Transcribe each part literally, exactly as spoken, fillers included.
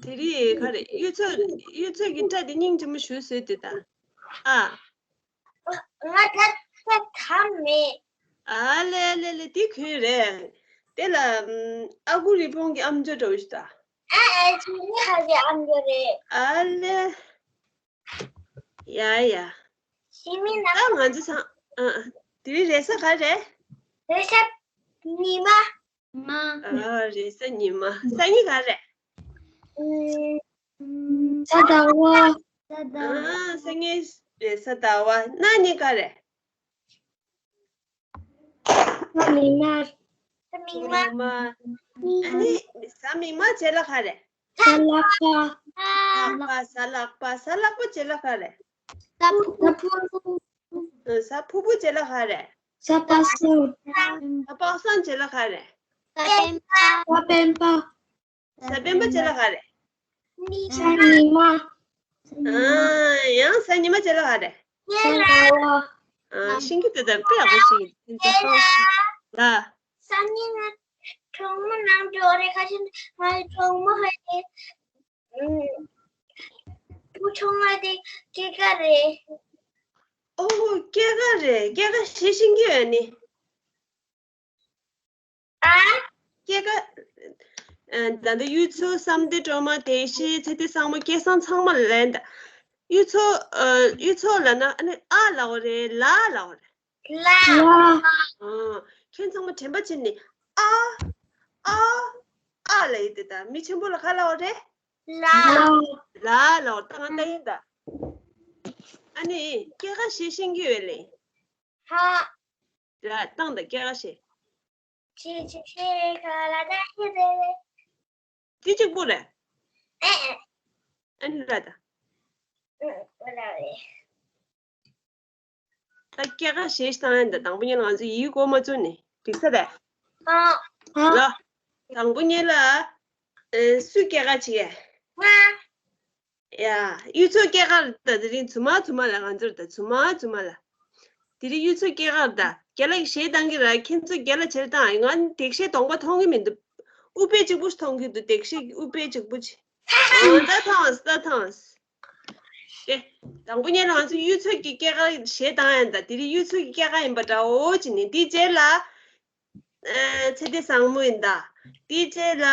དེ་རིང་ག་རེ། གཡུ་མཚོ། གཡུ་མཚོ་གི་སྐྲ་དེ་སྙིང་རྗེ་མོ་ཞེ་པོ་བཟོས་འདུག་ད། ཨ། ང་ད་ད་ག་མེད། ཨ་ལེ་ལེ་ལེ། དེ་གོན་རེད། དེ་ལ་ཨ་ཁུ་རི་བོང་གི་ཨམ་ཅོག་འདྲ་བོ་ཞིག་ད། ཨ་ཨ། ཇི་མི་ཧ་གི་ཨམ་ཅོག་རེད། ཨ་ལེ། ཡ་ཡ། ཞི་མི་ན། ད་ང་ཚོ་ཚང་། ཨ་ཨ། དེ་རིང་རེས་གཟའ་ག་རེ། རེས་གཟའ་ཉི་མ། མ། ཨ། རེས་གཟའ་ཉི་མ། སང་ཉིན་ག་རེ། ཨུམ། གཟའ་ཟླ་བ། གཟའ་ཟླ་བ། ཨ། སང་ཉིན་རེས་གཟའ་ཟླ་བ། གནངས་ཉིན་ག་རེ། གཟའ་མིག་དམར། གཟའ་མིག་དམར། ཨ་ནི་གཟའ་མིག་དམར་རྗེས་ལ་ག་རེ། གཟའ་ལྷག་པ། ལྷག་པ། གཟའ་ལྷག་པ། གཟའ་ལྷག་པ་རྗེས་ལ་ག་རེ། གཟའ་ཕུར་བུ། གཟའ་ཕུར་བུ་རྗེས་ལ་ག་རེ། གཟའ་པ་སངས། གཟའ་པ་སངས་རྗེས་ལ་ག་རེ། གཟའ་སྤེན་པ། གཟའ་སྤེན་པ། གཟའ་སྤེན་པ་རྗེས་ལ་ག་རེ། གཟའ་ཉི་མ། ཨ། ཡང་གཟའ་ཉི་མ་རྗེས་ལ་ག་རེ། གཟའ་ཟླ་བ། ཨ། ཤེས་ཀྱི་འདུག་ད་དཔེ་ཡག་པོ་ཞིག་ཡིན། ད། སང་ཉིན་ང་གྲོགས་མོ་ནང་འགྲོ་རེད། ཁ་ཆེ་ང་གྲོགས་མོ་ཧ་ཡེ། བུ་ཆུང་བ་དེ་སྐྱེས་སྐར་རེད། ཨོ། སྐྱེས་སྐར་རེད། སྐྱེས་སྐར་བཞེས་ཤེས་ཀྱི་ཡོད་ནི། ཨ། སྐྱེས་སྐར། ཨ། ད་ལྟ་གཡུ་མཚོ། བསམ་གཏན་སྒྲོལ་མ། བདེ་གཤེགས། ཚེ་བརྟན་བཟང་མོ། སྐལ་བཟང་ཚང་མ་ལ་ལན་ད། གཡུ་མཚོ། ཨ། གཡུ་མཚོ་ལབ་ན་ཨ་ནི་ཨ་ལབ་པ་རེད། ལ་ལབ་པ་རེད། ལ། ལ། ཨ། ཁྱེད་ཚང་མ་དྲན་པ་བྱས་ནས་ཨ། ཨ། ཨ་ལབ་ཡོད་དེ། ད་མི་ཆེན་པོ་ལ་ག་ལབ་པ་རེད། ལ། ལ། ལ་ལབ་པ། ད་ང་ལྟ་ཡིན་ད། ཨ་ནི་སྐྱེས་སྐར་བཞེས་ཤེས་ཀྱི་ཡོད་ལེ། ཧ། ལ་བཏང་དང་། སྐྱེས་སྐར་བཞེས། ཆི་ཆི་ཆི་ཁ་ལ་ད་ཧི་རེ་རེ། དེ་གཅིག་པོ་རེད། ཨེ་ཨེ། ཨ་ནི་ལ་ད། ཨུ། ཨུ་ལ་རེད། ད་སྐྱེས་སྐར་བཞེས་བཏང་ཡ་ད། དང་པོ་ཉིད་ལ་ང་ཚོ་ཡིག་མགོ་མ་བཙུགས་ནས་འགྲིག་ས་རེད། ཨ། ལ། དང་པོ་ཉིད་ལ། ཨེ། སུས་སྐྱེས་སྐར་བྱེད་ཀྱི། ང་། ཡ། གཡུ་མཚོ་སྐྱེས་སྐར་ད། དེ་རིང་རྫུན་མ་རྫུན་མ་ལ། ང་ཚོར་ད་རྫུན་མ་རྫུན་མ་ལ། དེ་རིང་གཡུ་མཚོ་སྐྱེས་སྐར་ད། རྒན་ལགས་ཀྱིས་གཞས་བཏང་གི་ར། ཁྱེད་ཚོ་རྒན་ལགས་བྱེད་བཏང་། ང་ལྡེག་གཞས་གདོང་པ་མཐོང་གི་མི་འདུག་ཨུཏྤལ་གཅིག་པུ་ཞིག་མཐོང་གི་འདུག་ལྡེག་གཞས་ཀྱི་ཨུཏྤལ་གཅིག་པུ་ཅིག་ཨོ། ད་ཐོངས། ད་ཐོངས། ཨེ། དང་པོ་ཉིད་ལ་ང་ཚོ་གཡུ་མཚོ་གི་སྐྱེས་སྐར་གཞས་བཏང་ཡ་ད། དེ་རིང་གཡུ་མཚོ་གི་སྐྱེས་སྐར་ཡིན་པ་འདྲ་བོ་ཅིག་ནི། དེའི་རྗེས་ལ། ཨ། ཚེ་བརྟན་བཟང་མོ་ཡིན་ད། དེའི་རྗེས་ལ་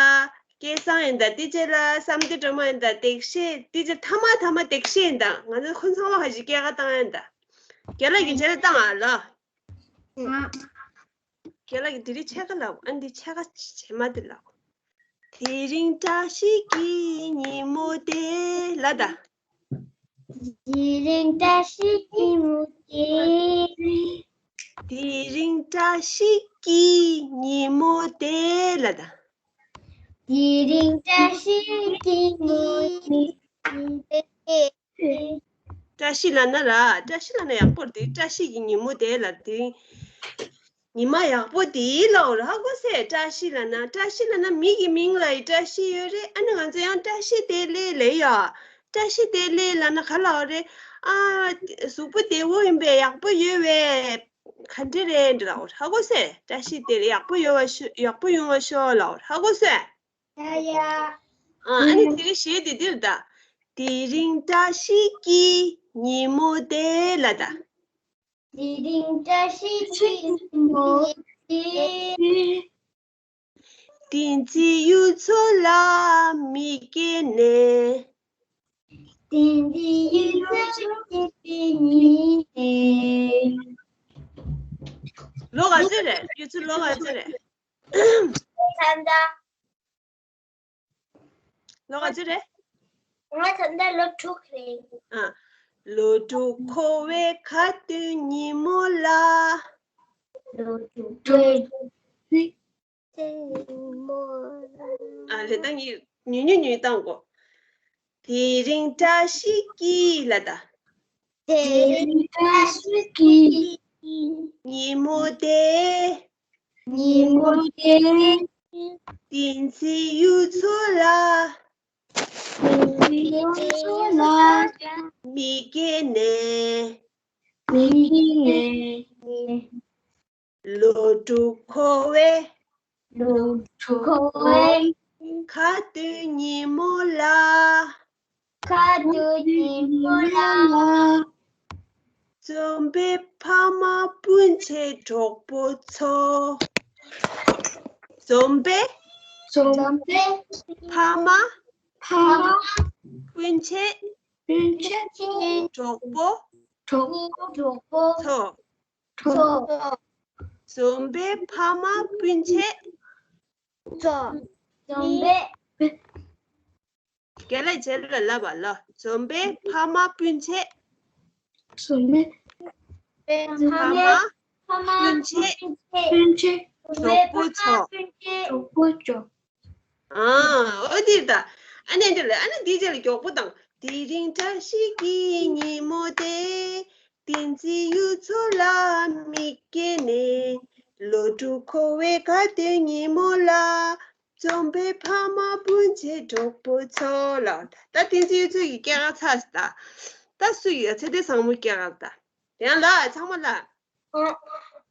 སྐལ་བཟང་ཡིན་ད། དེའི་རྗེས་ལ་བསམ་གཏན་སྒྲོལ་མ་ཡིན་ད། ལྡེག་གཞས། དེའི་རྗེས་མཐའ་མ་མཐའ་མ་ལྡེག་གཞས་ཡིན་ད། ང་ཚོ་ཁོང་ཚང་མ་ཁ་ཅིག་སྐྱེས་སྐར་བཏང་ཡ་ད། རྒན་ལགས་ཀྱིས་རྗེས་ལ་བཏང་ཨ་ལ། ང་། རྒན་ལགས་ཀྱིས་དེ་རིང་ཕྱེད་ཀ་ལབ། ཨ། འདི་ཕྱེད་ཀ་བྱེ་མ་དེ་ལབ། དེ་རིང་བཀྲ་ཤིས་ཀྱི་ཉིན་མོ་དེ་ལ་ད། དེ་རིང་བཀྲ་ཤིས་ཀྱི་ཉིན་མོ་དེ། དེ་རིང་བཀྲ་ཤིས་ཀྱི་ཉིན་མོ་དེ་ལ་ད། དེ་རིང་བཀྲ་ཤིས་ཀྱི་ཉིན་མོ་དེ། བཀྲ་ཤིས་ལབ་ན་ར། བཀྲ་ཤིས་ལབ་ན་ཡག་པོ་རེད། བཀྲ་ཤིས་ཀྱི་ཉིན་མོ་དེ་ལ། དེ་ཉི་མ་ཡག་པོ་དེ་ལ་འོ་ར། ཧ་གོ་སོང་། བཀྲ་ཤིས་ལབ་ན། བཀྲ་ཤིས་ལབ་ན་མི་གི་མིང་ལ་ཡི་བཀྲ་ཤིས་ཡོད་རེད། ཨ་ནི་ང་ཚོ་ཡང་བཀྲ་ཤིས་བདེ་ལེགས་ལབ་ཡ། བཀྲ་ཤིས་བདེ་ལེགས་ལབ་ན་ག་ལབ་རེད། ཨ། གཟུགས་པོ་བདེ་བོ་ཡིན་པས། ཡག་པོ་ཡོད་པས། ག་འདྲ་རེད་འདྲ་ལབ་འོ་ར། ཧ་གོ་སོང་། བཀྲ་ཤིས་བདེ་ལེགས། ཡག་པོ་ཡོད་པ་ཤོག་ཡག་པོ་ཡོང་བ་ཤོག་ལབ་འོ་ར། ཧ་གོ་སོང་། ཡ་ཡ། ཨ། ཨ་ནི་དེ་རིང་གཞས་དེ་འདིར་ད། དེ་རིང་བཀྲ་ཤིས་ཀྱི་ཉིན་མོ་དེ་ལ་ད། དེ་རིང་བཀྲ་ཤིས་ཀྱི་ཉིན་མོ་དེ། བསྟན་འཛིན་གཡུ་མཚོ་ལ་མི་སྐྱེ་ནས། བསྟན་འཛིན་གཡུ་མཚོ་སྐྱེས་པའི་ཉིན་ནས། ལོ་ག་ཚོད་རེད། གཡུ་མཚོ་ལོ་ག་ཚོད་རེད། ད་ལྟ། ལོ་ག་ཚོད་རེད། ང་ད་ལྟ་ལོ་དྲུག་རེད། ཨ། ལོ་དྲུག་འཁོར་བའི་ཁ་ཏོན་ཉིན་མོ་ལ། ལོ་དྲུག་འཁོར་བའི་ཁ་ཏོན་ཉིན་མོ་ལ། ཨ། རེད། ད་ངས་ཉུང་ཉུང་ཉུང་བཏང་གོ། དེ་རིང་བཀྲ་ཤིས་ཀྱི་ལ་ད། དེ་རིང་བཀྲ་ཤིས་ཀྱི་ཉིན་མོ་དེ། ཉིན་མོ་དེ། བསྟན་འཛིན་གཡུ་མཚོ་ལ། བསྟན་འཛིན་གཡུ་མཚོ་ལ། མི་སྐྱེ་ནས། མི་སྐྱེ་ནས། ལོ་དྲུག་འཁོར་བའི། ལོ་དྲུག་འཁོར་བའི་ཁ་སྟོན་ཉིན་མོ་ལ། ཁ་སྟོན་ཉིན་མོ་ལ། འཛོམས་པའི་ཕ་མ་སྤུན་མཆེད་གྲོགས་པོ་ཚོ། འཛོམས་པའི། འཛོམས་པའི་ཕ་མ། ཕ་མ། སྤུན་མཆེད། སྤུན་མཆེད། གྲོགས་པོ། གྲོགས་པོ། ཚོ། ཚོ། འཛོམས་པའི་ཕ་མ་སྤུན་མཆེད། ཚོ། འཛོམས་པའི། རྒན་ལགས་རྗེས་ལ་ལབ་པ་ལ། འཛོམས་པའི་ཕ་མ་སྤུན་མཆེད། འཛོམས་པའི་ཕ་མ། ཕ་མ། སྤུན་མཆེད། སྤུན་མཆེད། གྲོགས་པོ་ཚོ། གྲོགས་པོ་ཚོ། ཨ། འོ་དེ་ད། ཨ་ནི་འདི་ལ་ཨ་ནི་འདི་རྗེས་ལ་མགྱོགས་པོ་དང་། དེ་རིང་བཀྲ་ཤིས་ཀྱི་ཉིན་མོ་དེ། བསྟན་འཛིན་གཡུ་མཚོ་ལ་མིག་སྐྱེས་ནས། ལོ་དྲུག་འཁོར་བའི་ཁ་སྟོན་ཉིན་མོ་ལ། འཛོམས་པའི་ཕ་མ་སྤུན་མཆེད་གྲོགས་པོ་ཚོ་ལ། ད་བསྟན་འཛིན་གཡུ་མཚོ་ཡི་སྐྱེས་སྐར་ཚར་ད། ད་སུ་ཡི་ཚེ་བརྟན་བཟང་མོ་སྐྱེས་སྐར་ད། ཡང་ལ་ཚང་མ་ལ།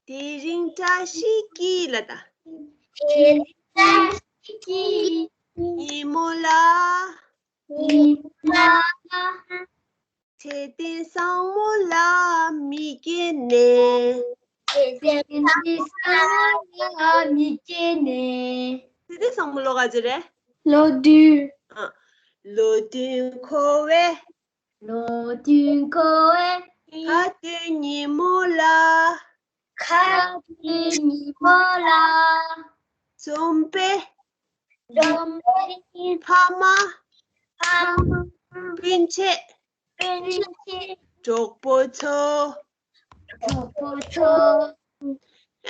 དེ་རིང་བཀྲ་ཤིས་ཀྱི་ལ་ད། དེ་རིང་བཀྲ་ཤིས་ཀྱི་ཉིན་མོ་ལ། ཉིན་མོ་ལ། ཚེ་བརྟན་བཟང་མོ་ལ་མིག་སྐྱེས་ནས། ཚེ་བརྟན་བཟང་མོ་ལ་མིག་སྐྱེས་ནས། ཚེ་བརྟན་བཟང་མོ་ལོ་ག་ཚོད་རེད། ལོ་བདུན། ཨ། ལོ་བདུན་འཁོར་བའི། ལོ་བདུན་འཁོར་བའི། ཁ་སྟོན་ཉིན་མོ་ལ། ཁ་སྟོན་ཉིན་མོ་ལ། འཛོམས་པའི། འཛོམས་པའི། ཕ་མ། ཕ་མ། སྤུན་མཆེད། སྤུན་མཆེད། གྲོགས་པོ་ཚོ། གྲོགས་པོ་ཚོ།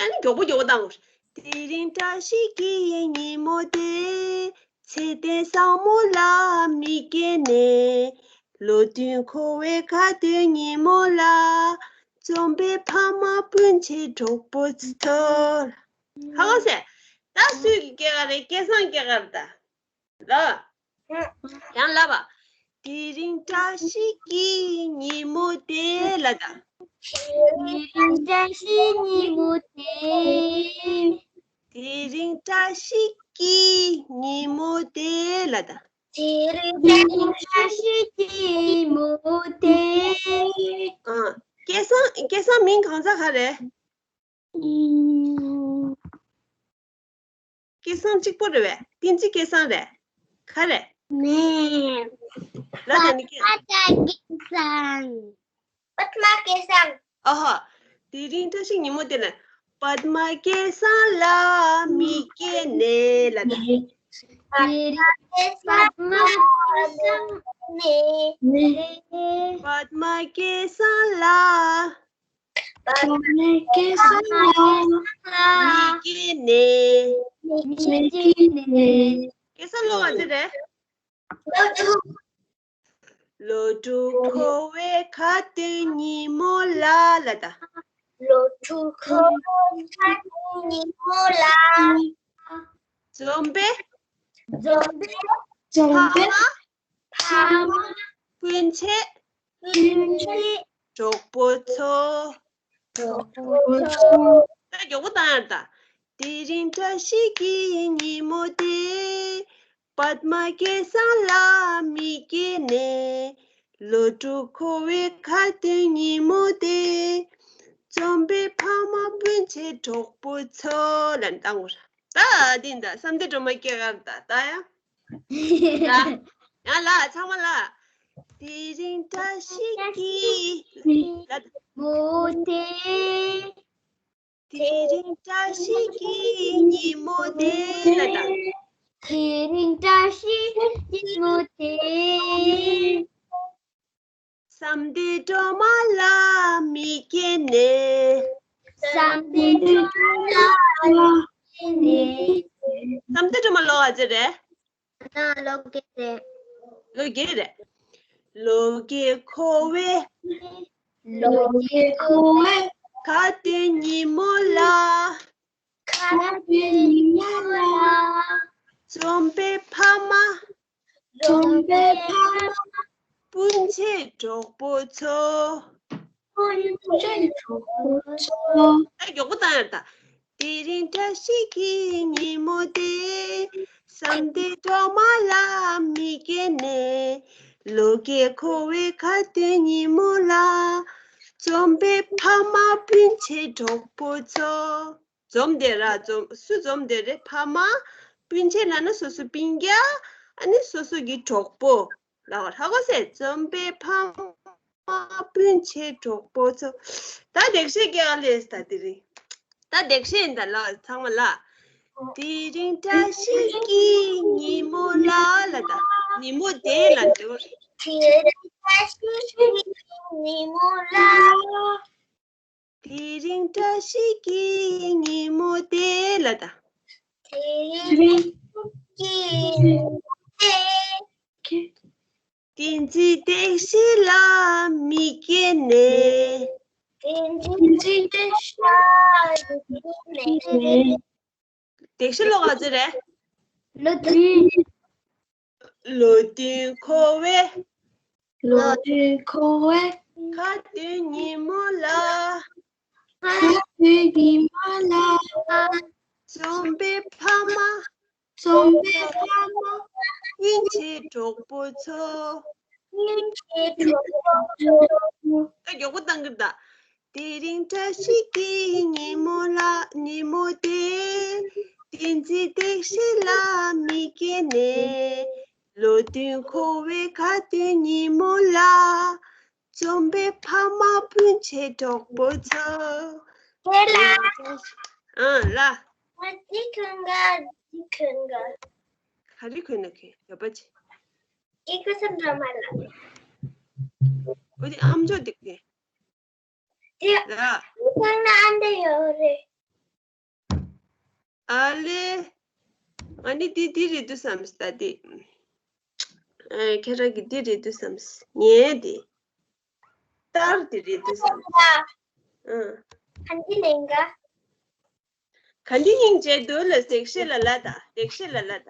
ཨ་ནི་མགྱོགས་པོ་མགྱོགས་པོ་བཏང་། དེ་རིང་བཀྲ་ཤིས་ཀྱི་ཉིན་མོ་དེ། ཚེ་བརྟན་བཟང་མོ་ལ་མིག་སྐྱེས་ནས། ལོ་བདུན་འཁོར་བའི་ཁ་སྟོན་ཉིན་མོ་ལ། འཛོམས་པའི་ཕ་མ་སྤུན་མཆེད་གྲོགས་པོ་ཚོ། ཧ་གོ་སོང་། ད་སུ་ཡི་སྐྱེས་སྐར་རེད། སྐལ་བཟང་སྐྱེས་སྐར་ད། ལ། ཡང་ལབ་པ། དེ་རིང་བཀྲ་ཤིས་ཀྱི་ཉིན་མོ་དེ་ལ་ད། དེ་རིང་བཀྲ་ཤིས་ཉིན་མོ་དེ། དེ་རིང་བཀྲ་ཤིས་ཀྱི་ཉིན་མོ་དེ་ལ་ད། དེ་རིང་བཀྲ་ཤིས་ཀྱི་ཉིན་མོ་དེ། ཨ། སྐལ་བཟང་སྐལ་བཟང་མིང་གང་ཟག་ག་རེད། ཨུམ། སྐལ་བཟང་གཅིག་པོ་རེད་པས། བསྟན་འཛིན་སྐལ་བཟང་རེད། ག་རེ། མེད། ལ་ད་ནི་སྐལ། པདྨ་སྐལ་བཟང་། པདྨ་སྐལ་བཟང་། ཨ་ཧ། དེ་རིང་བཀྲ་ཤིས་ཉིན་མོ་དེ་ལ། པདྨ་སྐལ་བཟང་ལ་མིག་སྐྱེས་ནས་ལ་ད། དེ་རིང་པདྨ་སྐལ་བཟང་ནས། པདྨ་སྐལ་བཟང་ལ། པདྨ་སྐལ་བཟང་ལ། མིག་སྐྱེས་ནས། མིག་སྐྱེས་ནས། སྐལ་བཟང་ལོ་ག་ཚོད་རེད། ལོ་དྲུག་ལོ་དྲུག་འཁོར་བའི་ཁ་སྟོན་ཉིན་མོ་ལ་ལ་ད། ལོ་དྲུག་འཁོར་བའི་ཁ་སྟོན་ཉིན་མོ་ལ། འཛོམས་པའི། འཛོམས་པའི། འཛོམས་པའི། ཕ་མ། ཕ་མ། སྤུན་མཆེད། སྤུན་མཆེད། གྲོགས་པོ་ཚོ། གྲོགས་པོ་ཚོ། ད་མགྱོགས་པོ་བཏང་ཡར་ད། དེ་རིང་བཀྲ་ཤིས་ཀྱི་ཉིན་མོ་དེ། པདྨ་སྐལ་བཟང་ལ་མིག་སྐྱེས་ནས། ལོ་དྲུག་འཁོར་བའི་ཁ་སྟོན་ཉིན་མོ་དེ། འཛོམས་པའི་ཕ་མ་སྤུན་མཆེད་གྲོགས་པོ་ཚོ་ལ་བཏང་བར། ད་འདི་འདྲ་བསམ་གཏན་སྒྲོལ་མ་སྐྱེས་སྐར་ད་ད་ཡ། ཡ་ལ་ཚང་མ་ལ། དེ་རིང་བཀྲ་ཤིས་ཀྱི་ལ། མོ་དེ། དེ་རིང་བཀྲ་ཤིས་ཀྱི་ཉིན་མོ་དེ་ལ་ད། དེ་རིང་བཀྲ་ཤིས་ཀྱི་ཉིན་མོ་དེ། བསམ་གཏན་སྒྲོལ་མ་ལ་མིག་སྐྱེས་ནས། བསམ་གཏན་སྒྲོལ་མ་ལ་མིག་སྐྱེས་ནས། བསམ་གཏན་སྒྲོལ་མ་ལོ་ག་ཚོད་རེད། ང་ལོ་བརྒྱད་རེད། ལོ་བརྒྱད་རེད། ལོ་བརྒྱད་འཁོར་བའི། ལོ་བརྒྱད་འཁོར་བའི། ཁ་སྟོན་ཉིན་མོ་ལ། ཁ་སྟོན་ཉིན་མོ་ལ། འཛོམས་པའི་ཕ་མ། འཛོམས་པའི་ཕ་མ། སྤུན་མཆེད་གྲོགས་པོ་ཚོ། སྤུན་མཆེད་གྲོགས་པོ་ཚོ། ཨ་མགྱོགས་པོ་བཏང་ཡར་ད། དེ་རིང་བཀྲ་ཤིས་ཀྱི་ཉིན་མོ་དེ། བསམ་གཏན་སྒྲོལ་མ་ལ་མི་སྐྱེས་ནས། ལོ་བརྒྱའི་འཁོར་བའི་ཁ་ཏོན་ཉིན་མོ་ལ། འཛོམས་པའི་ཕ་མ་སྤུན་མཆེད་གྲོགས་པོ་ཚོ། འཛོམས་དེ་ར་འཛོམས། སུ་འཛོམས་དེ་རེད། ཕ་མ། སྤུན་མཆེད་ལབ་ན་སོ་སོ་སྤུན་ཀྱག་ཨ་ནི་སོ་སོ་གི་གྲོགས་པོ། ལ་ཧ་གོ་སེ། འཛོམས་པའི་ཕ་མ་སྤུན་མཆེད་གྲོགས་པོ་ཚོ། ད་ལེགས་བཤད་སྐྱེལ་ལེ་ད་དེ་རིང་། ད་ལེགས་བཤད་ཡིན་ད་ལ་ཚང་མ་ལ། དེ་རིང་བཀྲ་ཤིས་ཀྱི་ཉིན་མོ་ལ་ལ་ད། ཉིན་མོ་དེ་ལ་འདུག་དེ་རིང་བཀྲ་ཤིས་ཀྱི་ཉིན་མོ་ལ། དེ་རིང་བཀྲ་ཤིས་ཀྱི་ཉིན་མོ་དེ་ལ་ད། དེ་རིང་ཀྱི་ཉིན་མོ་དེ། བསྟན་འཛིན་བདེ་སྐྱིད་ལ་མི་སྐྱེས་ནས། བསྟན་འཛིན་བདེ་སྐྱིད་ལ་མི་སྐྱེས་ནས། བདེ་སྐྱིད་ལོ་ག་ཚོད་རེད། ལོ་བདུན། ལོ་བདུན་འཁོར་བའི། ལོ་བདུན་འཁོར་བའི། ཁ་ཏོན་ཉིན་མོ་ལ། ཁ་ཏོན་ཉིན་མོ་ལ། འཛོམས་པའི་ཕ་མ། འཛོམས་པའི་ཕ་མ། སྤུན་མཆེད་གྲོགས་པོ་ཚོ། སྤུན་མཆེད་གྲོགས་པོ་ཚོ། ད་མགྱོགས་པོ་བཏང་གི་ད། དེ་རིང་བཀྲ་ཤིས་ཀྱི་ཉིན་མོ་ལ། ཉིན་མོ་དེ། བསྟན་འཛིན་བདེ་སྐྱིད་ལ་མི་སྐྱེས་ནས། ལོ་བདུན་འཁོར་བའི་ཁ་ཏོན་ཉིན་མོ་ལ། འཛོམས་པའི་ཕ་མ་སྤུན་མཆེད་གྲོགས་པོ་ཚོ། དེ་ལ། ཨང་ལ། ང་འདི་གོན་ག་འདི་གོན་ག་ག་རེ་གོན་ན་གོན་ཡོད་པ་ཅི། ཨི་ཀ་སམ་འདྲ་མ་ལ། འོ་དེ་ཨམ་ཅོག་དེ་གོན། དེ་ལ། ཁོང་ན་ཨན་དེ་ཡོད་རེད། ཨ་ལེ། ང་ནི་འདི་འདི་རེད་འདུག་བསམ་ས་འདི། ཨེ་ཁྱེད་རང་གི་འདི་རེད་འདུག་བསམ་ངས་འདི། སྟར་འདི་རེད་འདུག་བསམ། ཨང་། ག་འདི་ལེན་ག་ག་འདི་སྙིང་རྗེ་འདུག་ལ་ལེགས་བཤད་ལ་ལ་ད་ལེགས་བཤད་ལ་ལ་ད།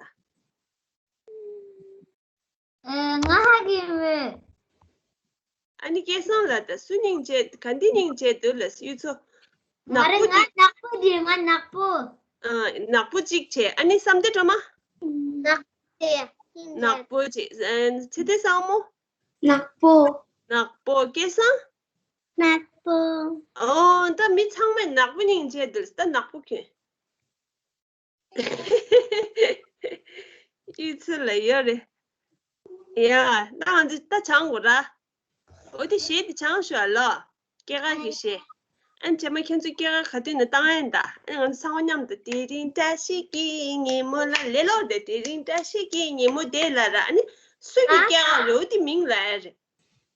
ཨེ། ང་ཧ་གི་མོད། ཨ་ནི་སྐལ་བཟང་ལ་ད་སུ་སྙིང་རྗེ་ག་འདི་སྙིང་རྗེ་འདུག་ལ་གཡུ་མཚོ། ང་རེ་ནག་པོ་ང་འདི། ནག་པོ་འདི་ང་ནག་པོ། ཨ་ནག་པོ་གཅིག་བྱས་ཨ་ནི་བསམ་གཏན་སྒྲོལ་མ། ནག་པོ་དེ། ནག་པོ་བྱས། ཨ་ཚེ་བརྟན་བཟང་མོ། ནག་པོ། ནག་པོ་སྐལ་བཟང་། ནག་པོ། ཨོ་ད་མི་ཚང་མས་ནག་པོ་སྙིང་རྗེ་འདུག་ད་ནག་པོ་གྱོན། ཡིད་ཚོད་ལ་ཡོད་རེད། ཡ། ད་ང་ཚོ་ད་སྦྱང་དགོས་ར། འོ་དེ་གཞས་དེ་སྦྱང་ཤོག་ཨ་ལོ། སྐྱེས་སྐར་གྱི་གཞས། ཨ་ནི་རྗེས་མ་ཁྱེད་ཚོ་སྐྱེས་སྐར་ག་དུས་ནས་བཏང་ཡིན་ད། ཨ་ནི་ང་ཚོ་ཚང་མ་མཉམ་དུ་དེ་རིང་བཀྲ་ཤིས་ཀྱི་ཉིན་མོ་ལ་ལེ་ལོ་དེ་དེ་རིང་བཀྲ་ཤིས་ཀྱི་ཉིན་མོ་དེ་ལ་ར། ཨ་ནི་སུ་གི་སྐྱེས་སྐར་རེད་འོ་དེ་མིང་ལ་ཨེ་རེད།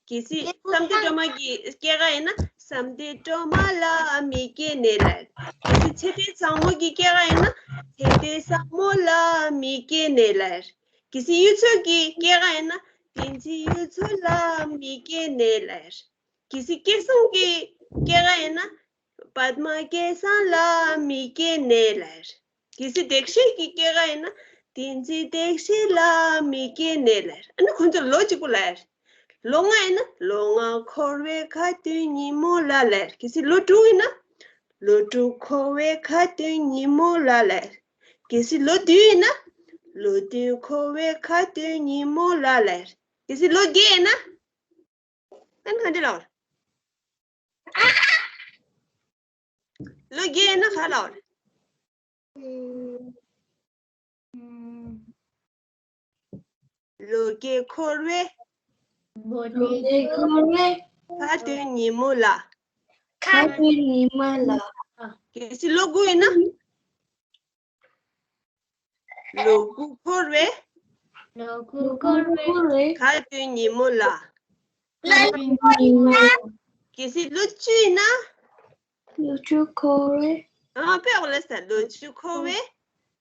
གལ་སྲིད་བསམ་གཏན་སྒྲོལ་མ་གི་སྐྱེས་སྐར་ཡིན་ན་བསམ་གཏན་སྒྲོལ་མ་ལ་མི་སྐྱེས་ནས་ལབ། གལ་སྲིད་ཚེ་བརྟན་བཟང་མོ་གི་སྐྱེས་སྐར་ཡིན་ན་ཚེ་བརྟན་བཟང་མོ་ལ་མི་སྐྱེས་ནས་ལབ། གལ་སྲིད་གཡུ་མཚོ་གི་སྐྱེས་སྐར་ཡིན་ན་བསྟན་འཛིན་གཡུ་མཚོ་ལ་མི་སྐྱེས་ནས་ལབ། གལ་སྲིད་སྐལ་བཟང་གི་སྐྱེས་སྐར་ཡིན་ན་པདྨ་སྐལ་བཟང་ལ་མི་སྐྱེས་ནས་ལབ། གལ་སྲིད་བདེ་གཤེགས་ཀྱི་སྐྱེས་སྐར་ཡིན་ན་བསྟན་འཛིན་བདེ་གཤེགས་ལ་མི་སྐྱེས་ནས་ལབ། ཨ་ནི་ཁོང་ཚོ་ལོ་གཅིག་པོ་ལབ། ལོ་ལྔ་ཡིན་ན་ལོ་ལྔ་འཁོར་བའི་ཁ་ཏོན་ཉིན་མོ་ལ་ལབ། གལ་སྲིད་ལོ་དྲུག་ཡིན་ན་ལོ་དྲུག་འཁོར་བའི་ཁ་ཏོན་ཉིན་མོ་ལ་ལབ། གལ་སྲིད་ལོ་བདུན་ཡིན་ན་ལོ་བདུན་འཁོར་བའི་ཁ་ཏོན་ཉིན་མོ་ལ་ལབ། གལ་སྲིད་ལོ་བརྒྱད་ཡིན་ན། ཨན་ག་འདྲ་ལབ། ལོ་བརྒྱད་ཡིན་ན་ག་ལབ། ལོ་བརྒྱད་འཁོར་བའི། ལོ་བརྒྱད་འཁོར་བའི། ཁ་ཏོན་ཉིན་མོ་ལ། ཁ་ཏོན་ཉིན་མོ་ལ། གལ་སྲིད་ལོ་དགུ་ཡིན་ན། ལོ་དགུ་འཁོར་བའི། ལོ་དགུ་འཁོར་བའི། ཁ་ཏོན་ཉིན་མོ་ལ། ཁ་ཏོན་ཉིན་མོ་ལ། གལ་སྲིད་ལོ་བཅུ་ཡིན་ན། ལོ་བཅུ་འཁོར་བའི། ཨ་དཔེ་ཡག་པོ་ལབ་སོང་། ལོ་བཅུ་འཁོར་བའི།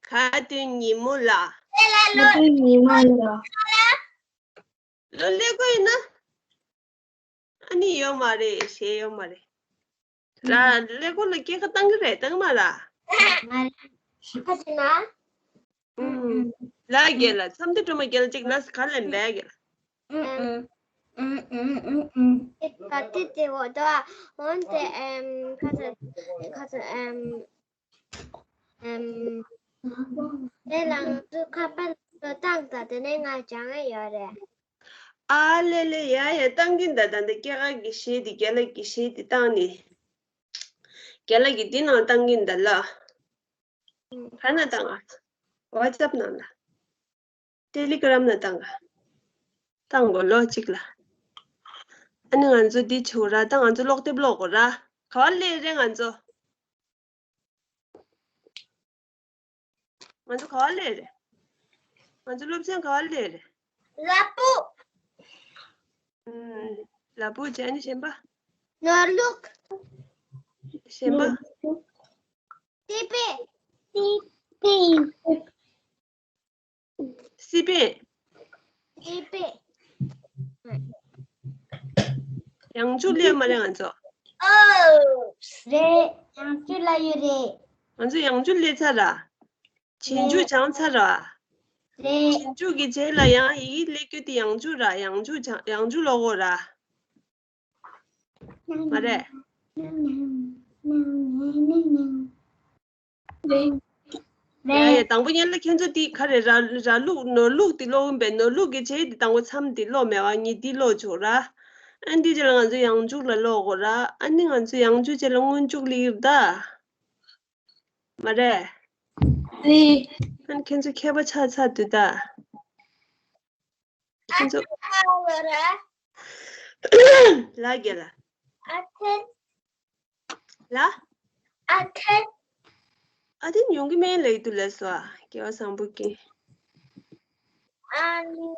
ཁ་ཏོན་ཉིན་མོ་ལ། ཁ་ཏོན་ཉིན་མོ་ལ། ལོ་ཀླད་ཀོར་ཡིན་ན། ཨ་ནི་ཡོད་མ་རེད། གཞས་ཡོད་མ་རེད། ལ་ཀླད་ཀོར་ལ་སྐྱེས་སྐར་བཏང་གི་རེད། བཏང་མ་ར། ཁ་ཅིག་ན། ཨུམ། ལ་རྒན་ལ་བསམ་གཏན་སྒྲོལ་མ་རྒན་ལ་གཅིག་ལ་ག་ལེན་པས་རྒན། ཨུམ་ཨུམ། ཨུམ་ཨུམ་ཨུམ་ཨུམ། ཨེ་ད་དེ་དེ་འོ་ད་འོན་ཏེ་ཨེམ་ཁ་ཅིག་ཁ་ཅིག་ཨེམ། ཨམ། དེ་ལ་ང་ཚོ་ཁ་པར་ལ་བཏང་དང་དེ་ནས་ང་སྦྱང་ཡ་ཡོད་རེད། ཨ་ལེ་ལེ། ཡ་ཡ། བཏང་གིན་ད། ད་འདི་སྐྱེ་རྒ་གི་གཞས་འདི། རྒན་ལགས་ཀྱི་གཞས་འདི་བཏང་ནི། རྒན་ལགས་ཀྱི་འདི་ནང་བཏང་གིན་ད་ལ། ག་ན་བཏང་ཨ། ཝ་ཙབ་ནང་ལ། ཏེ་ལི་གྷི་རམ་ལ་བཏང་ག་བཏང་གོ་ལོ་གཅིག་ལ། ཨ་ནི་ང་ཚོ་འདི་བྱེད་དགོས་ར། ད་ང་ཚོ་ཀློག་དེབ་ཀློག་དགོས་ར། ག་བ་སླེབས་རེད་ང་ཚོ། ང་ཚོ་ག་བ་སླེབས་རེད། ང་ཚོ་སློབ་ཚན་ག་བ་སླེབས་རེད། ལ་ཕུག་ཨུམ། ལ་ཕུག་བྱས་ནི་གཞན་པ། ནོར་ལུག་གཞན་པ། སི་པན། སི་པན། སི་པན། སི་པན། ཡང་འཇུག་ལས་མ་རེད་ང་ཚོ། ཨོ། རེད། ཡང་འཇུག་ལ་ཡོད་རེད། ང་ཚོ་ཡང་འཇུག་ལས་ཚར་ར། རྗེས་འཇུག་སྦྱངས་ཚར་ར། རེད། རྗེས་འཇུག་གི་རྗེས་ལ་ཡང་ཡི་གེ་སླེབས་རྒྱུ་དེ་ཡང་འཇུག་ར། ཡང་འཇུག་སྦྱང་། ཡང་འཇུག་ཀློག་དགོས་ར། མ་རེད། རེད། ཡ་ཡ། དང་པོ་ཉིད་ལ་ཁྱེད་ཚོ་འདི་ག་རེ་ར། ར་ལུག་ནོར་ལུག་འདི་ཀློག་ཡིན་པས། ནོར་ལུག་གི་རྗེས་འདི་དང་པོ་མཚམས་འདི་ཀློག་མེད་པ། ངས་འདི་ཀློག་ཆོག་ར། ཨ་འདི་རྗེས་ལ་ང་ཚོ་ཡང་འཇུག་ལ་ཀློག་དགོས་ར། ཨ་ནི་ང་ཚོ་ཡང་འཇུག་རྗེས་ལ་སྔོན་འཇུག་སླེབས་ཡོད་ད། མ་རེད། རེད། ཨ་ནི་ཁྱེད་ཚོ་མཁས་པ་ཆགས་ཚར་འདུག་ད། ཁྱེད་ཚོ། ཨ་ཁན་ཁ་ལ་ར། ལ་རྒྱལ་ལ། ཨ་ཁན། ལ། ཨ་ཁན། ཨ་དེ་ཡོང་གི་མེད་ལབ་འདུག་ལབ་སོང་ཨ། རྒྱལ་བ་བཟང་པོ་གིས། ཨ་ནི།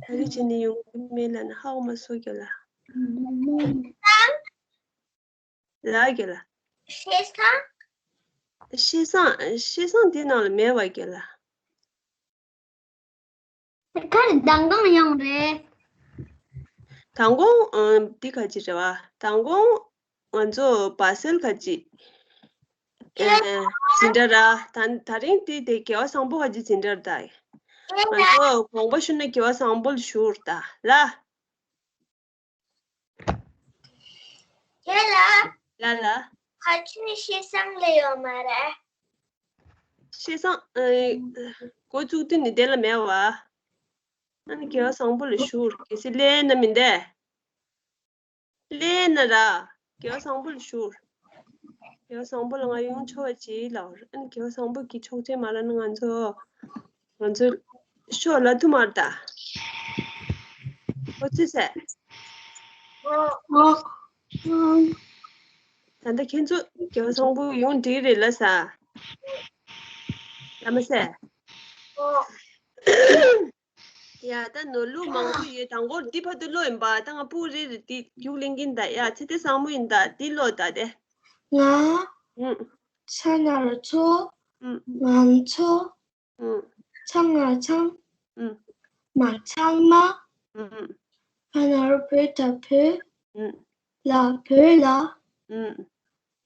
ཨ་ནི་བྱས་ནས་ཡོང་གི་མེད་ལབ་ན་ཧ་གོ་མ་སོང་རྒྱལ་ལ། ལ་རྒྱལ་ལ། ཤེས་བཟང་། ཤེས་བཟང་། ཤེས་བཟང་དེ་ནང་ལ་མེད་པ་རྒྱལ་ལ། ག་རེ་མདང་དགོང་ཡོང་རེད། མདང་དགོང་། ཨ། འདི་ག་ཅི་རེད་བ། མདང་དགོང་ང་ཚོ་བ་སེལ་ག་ཅི། ཨ། འཛིན་གྲྭ་ར། ད་ད་རིང་དེ་དེ་རྒྱལ་བ་བཟང་པོ་ག་ཅི་འཛིན་གྲྭ་ར་ད། ང་ཚོ་དགོངས་པ་ཞུ་ན་རྒྱལ་བ་བཟང་པོ་ལ་ཞུ་ར་ད་ལ། ཁྱེད་ལ། ལ་ལ། ཁ་ཆུ་ཤེས་བཟང་ལ་ཡོད་མ་རེད། ཤེས་བཟང་། ཨ། འགོ་བཙུགས་དུས་ནི་དེ་ལ་མེད་བ། ཨ་ནི་རྒྱལ་བ་བཟང་པོ་ལ་ཞུ་ར། གལ་སྲིད་སླེབས་ན་མི་འདས། སླེབས་ན་ར། རྒྱལ་བ་བཟང་པོ་ལ་ཞུ་ར། རྒྱལ་བ་བཟང་པོ་ལ་ང་ཡོང་ཆོག་པ་བྱེད་ལབ་ར། ཨ་ནི་རྒྱལ་བ་བཟང་པོ་གིས་ཆོག་མཆན་མ་རག་ན་ང་ཚོ། ང་ཚོ་ཤོག་ལབ་ཐུབ་མ་རེད་ད། ཨོ་ཙི་ཟེར། ཨོ། ད་ལྟ་ཁྱེད་ཚོ་རྒྱལ་བ་བཟང་པོ་ཡོང་འགྲིག་རེད་ལབ་ས། ལབ་མ་ཟེར། ཨོ། ཡ། ད་ནོར་ལུག་མང་པོ་ཡོད། དང་པོར་འདི་བར་དུ་ཀློག་ཡིན་པ། ད་ང་ཕྲུ་གུ་རེ་རེ་འདི་རྒྱུགས་ལེན་གྱིན་ད། ཡ། ཚེ་བརྟན་བཟང་མོ་ཡིན་ད། འདི་ཀློག་ད་དེ། ང་། ཨུམ། ཚ་ན་རོ་ཚོ། ཨུམ། ང་ཚོ། ཨུམ། ཚ་ང་ཚང་། ཨུམ། མ་ཚང་མ། ཨུམ། བ་ན་རོ་བོ་ད་བོད། ཨུམ། ལ་བོད་ལ། ཨུམ།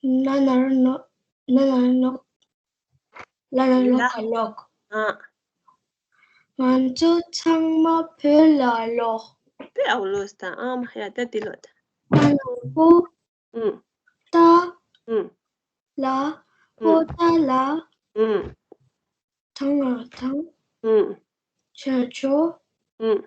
ན་ན་རོ་ནོ། ན་ན་རོ་ནོ། ལ་ལ་ལོ་ལ། ག་ལོག་ཨ། ང་ཚོ་ཚང་མ་བོད་ལ་ལོག་དཔེ་ཨའུ་ལོས་དང་ཨ་མ་ཡ་ད་དེ་ལོ་ད། ཨ་ལ་པོ། ཨུ། ཏ། ཨུ། ལ། པོ་ཏ་ལ། ཨུ། ཐང་ང་ཐང་། ཨུ། ཆ་ཆོ། ཨུ།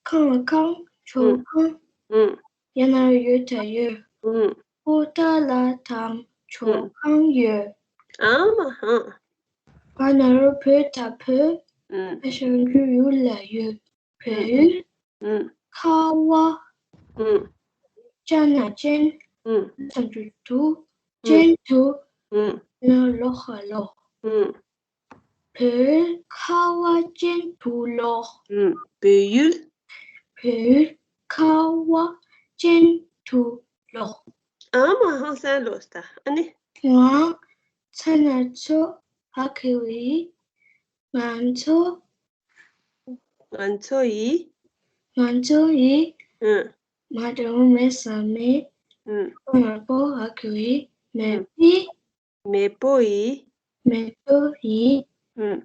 ཁང་ལ་ཁང་། ཆོ་ཁང་། ཨུ། ཡ་ན་རོ་ཡོ་ད་ཡོད། ཨུ། པོ་ཏ་ལ་དང་ཆོ་ཁང་ཡོད། ཨ་མ་ཧང་། བ་ན་རོ་བོ་ད་བོད། ཨུ། ཨ་ཞང་རྒྱུ་ཡུལ་ལ་ཡོད། བོད་ཡུལ། ཨུ། ཁ་བ། ཨུ། ཅ་ན་ཅན། ཨུ། ས་འགྲུ་དུ། ཅན་དུ། ཨུ། ན་ལོ་ཧ་ལོ། ཨུ། བོད་ཁ་བ་ཅན་དུ་ལོག་ཨུ། བོད་ཡུལ། བོད་ཁ་བ་ཅན་དུ་ལོག་ཨ་མ་ཧང་སང་ལོས་ད། ཨ་ནི། ང་ཚ་ན་ཚོ་ཧ་ཁེ་བི། ང་ཚོ། ང་ཚོ་ཡི། ང་ཚོ་ཡི། ཨུ། མ་དྲང་མེ་ས་མེ། ཨུ། ང་པོ་ཧ་ཁེ་བི། མེ་བི། མེས་པོ་ཡི། མེས་པོ་ཡི། ཨུ།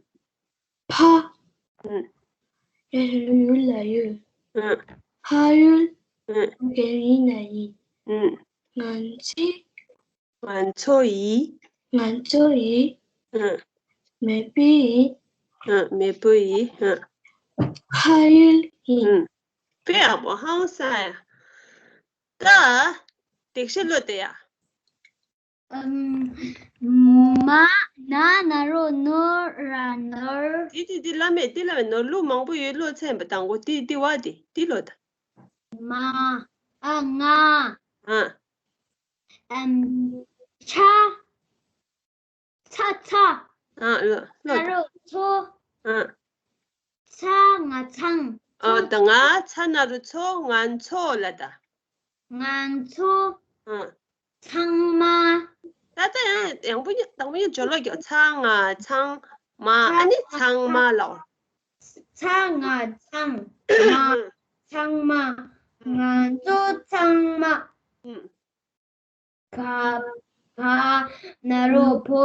ཕ། ཨུ། ཡ་ཡུལ་ལ་ཡོད། ཨུ། ཕ་ཡུལ། ཨུ། རྒན་ཡིན་ན་ཡིན། ཨུ། ང་ཚོས། ང་ཚོ་ཡི། ང་ཚོ་ཡི། ཨང་། མེས་པོ་ཡི། ཨང་། མེས་པོ་ཡི། ཨང་། ཕ་ཡུལ་ཡིན། ཨང་། དཔེ་ཡག་པོ་ཧང་སང་ཡ། ད། དེག་ཤ་ལོ་དེ་ཡ། ཨམ། མ། ན་ན་རོ་ནོ་ར་ནོར། དེ་དེ་དེ་བླ་མེད་དེ་བླ་མེད་ནོར་ལུགས་མང་པོ་ཡོད་ལོ་ཚན་པ་དང་གོ་དེ་དེ་བ་དེ་དེ་ལོ་ད། མ། ཨ་ང་། ཨ། ཨམ། ཆ། ཚ་ཚ། ཨ་ལོ་ལོ། ན་རོ་ཚོ། ཨ། ཚ་ང་ཚང་། ཨ་ད་ང་ཚ་ན་རོ་ཚོ་ང་ཚོ་ལ་ད། ང་ཚོ། ཨ། ཚང་མ། ད་ལྟ་ཡང་ཡང་པོ་ཡང་དང་པོ་ཡང་ཇོ་ལོ་རྒྱོ་ཚ་ང་ཚང་མ་ཨ་ནི་ཚང་མ་ལ། ཚ་ང་ཚང་མ་ཚང་མ། ང་ཚོ་ཚང་མ། ཨ། བ། བ་ན་རོ་བོ།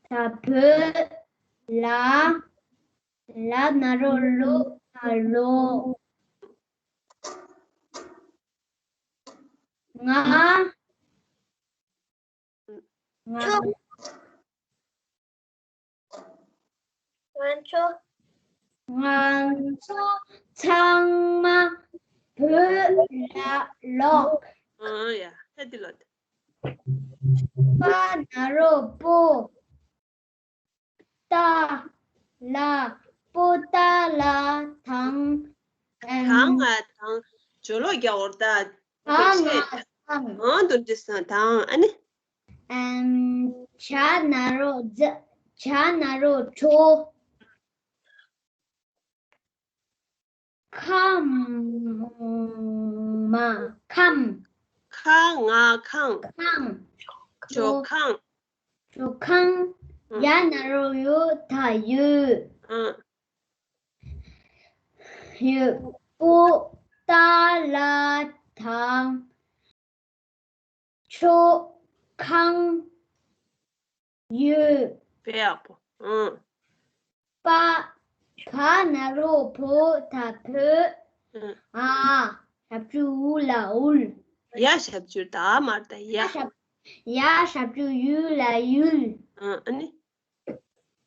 ད་བོད། ལ། ལ་ན་རོ་ལོ། ད་ལོ། ང་། ང་། ང་ཚོ། ང་ཚོ་ཚང་མ་བོད་ལ་ལོག་ཨ་ཡ་ཧེ་དི་ལོ། པ་ན་རོ་པོ། ཏ་ལ། པོ་ཏ་ལ་དང་། ཨེམ། དང་ང་དང་ཇོ་ལོ་རྒྱ་འོར་ད། དང་ང་དང་། ཨང་དུ་འདི་སང་དང་ཨ་ནི། ཨམ། ཇ་ན་རོ་ཇ། ཇ་ན་རོ་ཇོ། ཁ་མ་ཁམ། ཁ་ང་ཁང་། ཁང་། ཇོ་ཁང་། ཇོ་ཁང་། ཨང་། ཡ་ན་རོ་ཡོ་ད་ཡོད། ཨང་། ཡོད། པོ་ཏ་ལ་དང་། ཇོ་ཁང་། ཡོད། དཔེ་ཡག་པོ། ཨང་། པ། བ་ན་རོ་བོ་ད་བོད། ཨང་། ཨ། ཞབས་ཀྱུ་འུ་ལ་འུལ། ཡ་ཞབས་ཀྱུ་ད་མར་ད་ཡ། ཡ་ཞབས། ཡ་ཞབས་ཀྱུ་ཡུ་ལ་ཡུལ། ཨང་། ཨ་ནི།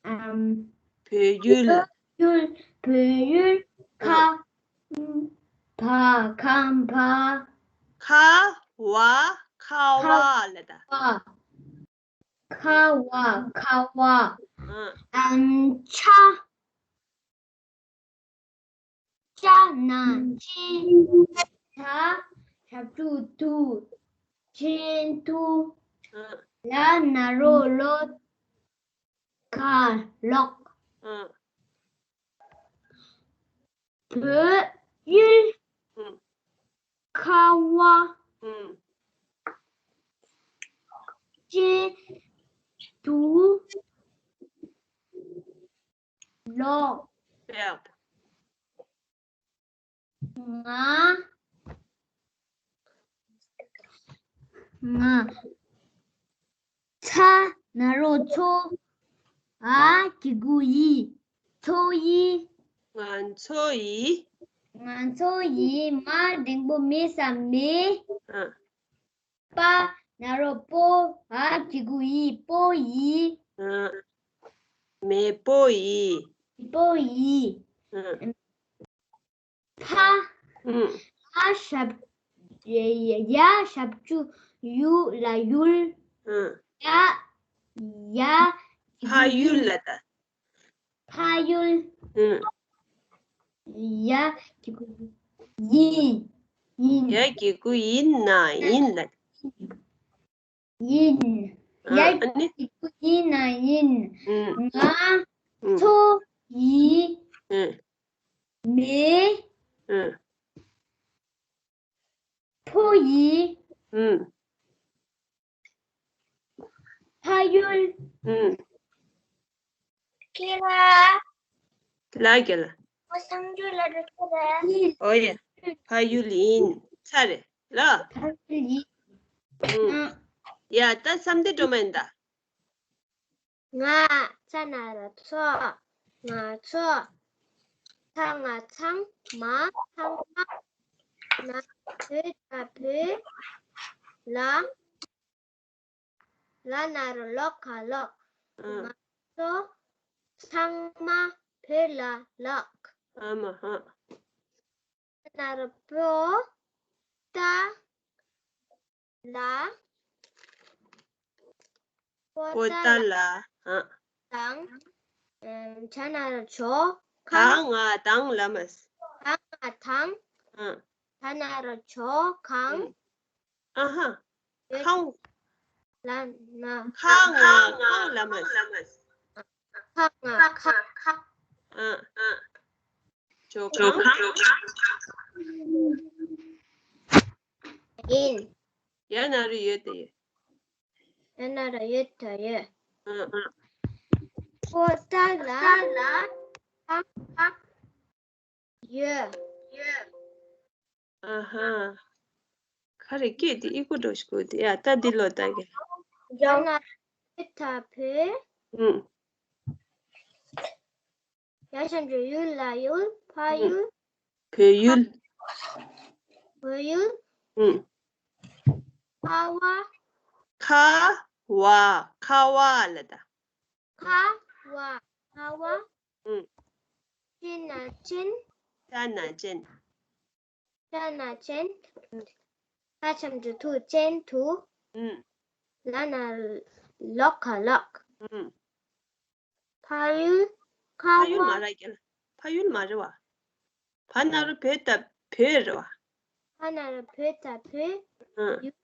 ཨམ། བོད་ཡུལ། ཡུལ། བོད་ཡུལ། ཁ། ཨང་། བ། ཁམས་པ། ཁ་བ་ཁ་བ་ལ་ད། བ། ཁ་བ་ཁ་བ། ཨང་། ཨམ། ཆ། ཅ་ན་ཅི། ད་ཞབས་ཀྱུ་དུ། ཆེན་དུ། ཨང་། ལ་ན་རོ་ལོ། ག་ལོག་ཨང་། བོད་ཡུལ། ཨང་། ཁ་བ། ཨང་། ཆེན་དུ། ལོག་ཡག་ང་། ང་། ཚ་ན་རོ་ཚོ། འ་གི་གུ་འི། ཚོ་འི། ང་ཚོ་ཡི། ང་ཚོ་ཡི། མ་འགྲེང་བུ་མེ་ས་མེ། ཨ། པ་ན་རོ་པོ། འ་གི་གུ་འི། པོ་ཡི། ཨ། མེས་པོ་ཡི། པོ་ཡི། ཨ། ཕ། ཨ། ཡ་ཞབས། ཡ་ཞབས་ཀྱུ་ཡུ་ལ་ཡུལ། ཨ། ཡ། ཡ། ཕ་ཡུལ་ལ་ད། ཕ་ཡུལ། ཨ། ཡ་གི་གུ་ཡིན། ཡིན། ཡ་གི་གུ་ཡིན་ན་ཡིན་ལ། ཡིན། ཨ། ཡ་ཨ་ནི། གི་གུ་ཡིན་ན་ཡིན། ཨ། ང་ཨ། ཚོ་ཡི། ཨ། མེ། ཨ། ཕོ་ཡི། ཨ། ཕ་ཡུལ། ཨ། ཁྱེད་ལ། ལ་རྒྱ་ལ། ཨོ་སང་ཇུ་ལ་རུ་ཚ་རེད། ཨོ་ཡ། ཕ་ཡུལ་ཡིན། ཚ་རེད་ལ། ཕ་ཡུལ་ཡིན། ཨ། ཡ་ད་བསམ་སྟེ་འགྲོ་མ་ཡིན་ད། ང་། ཚ་ན་རོ་ཚོ། ང་ཚོ། ཚ་ང་ཚང་མ་ཚང་མ། ན་བོད་ད་བོད་ལ། ལ་ན་རོ་ལོ་ཁ་ལོག་ཨ། ང་ཚོ་ཚང་མ་བོད་ལ་ལོག་ཨ་མ་ཧ། ན་རོ་པོ་ཏ་ལ། པོ་ཏ་ལ། ཨ། དང་། ཨ། ཆ་ན་རོ་ཆོ། ཁ། ང་དང་ལ་མ། ཁ་ང་དང་། ཨ། ཆ་ན་རོ་ཆོ་ཁང་། ཨ་ཧ། ཁང་། ལ་ན། ཁ་ང་ཁང་ལ་མ། ཁ་ང་ཁ། ཨ། ཨ། ཇོ་ཁང་། ཡིན། ཡ་ན་རུ་ཡོད་དེ་ཡོད། ཡ་ན་རུ་ཡོད་དེ་ཡོད། ཨ། ཨ། པོ་ཏ་ལ། ཡོད། ཨ་ཧ། ག་རེ་སྐད་དེ་ཨི་ཁུ་འགྲོ་ཞིག་གོ་དེ་ཡ་ད་འདི་ལོ་ད་གེ། ཡང་ན་ད་བོད། ཨུམ། ཡ་ཞབས་ཀྱུ་ཡུ་ལ་ཡུལ། ཕ་ཡུལ། བོད་ཡུལ། བོད་ཡུལ། ཨུམ། ཁ་བ། ཁ་བ། ཁ་བ་ལ་ད། ཁ་བ། ཁ་བ། ཨུམ། ཅན་ན་ཅན། ཅན་ན་ཅན། ཅན་ན་ཅན། ལ་ཞབས་ཀྱུ་ཐུ་ཅན་དུ། ཨུམ། ལ་ན་ལོ་ཁ་ལོག་ཨུམ། ཕ་ཡུལ། ཁ་ཕ་ཡུལ་བ། མ་རེད་ཀྱང་། ཕ་ཡུལ་མ་རེད་བ། ཕ་ན་རོ་བོད་ད་བོད་རེད་བ། ཕ་ན་རོ་བོད་ད་བོད། ཨ། ཡུལ།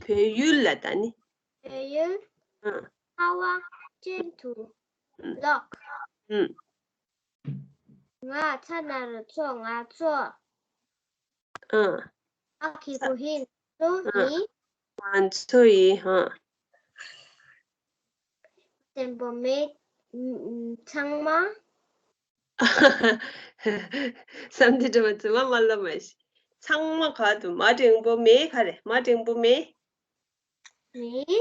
བོད་ཡུལ་ལ་ད་ནི། བོད་ཡུལ། ཨ། ཁ་བ་ཅན་དུ། ཨ། ལོག་ཨ། ང་ཚ་ན་རོ་ཚོ་ང་ཚོ། ཨ། ཨ་ཁི་གུ་ཧི་ཚོ་ཨ། ཡིན། ང་ཚོ་ཡིན་ཧ། བཙན་པོ་མེད། ཚང་མ། བསམ་འདི་འདྲ་བ་ཚང་མ་མ་ལབ་མ་ཤི། ཚང་མ་ག་དུ་མ་འགྲེང་པོ་མེད་ག་རེ་མ་འགྲེང་པོ་མེད། མེད།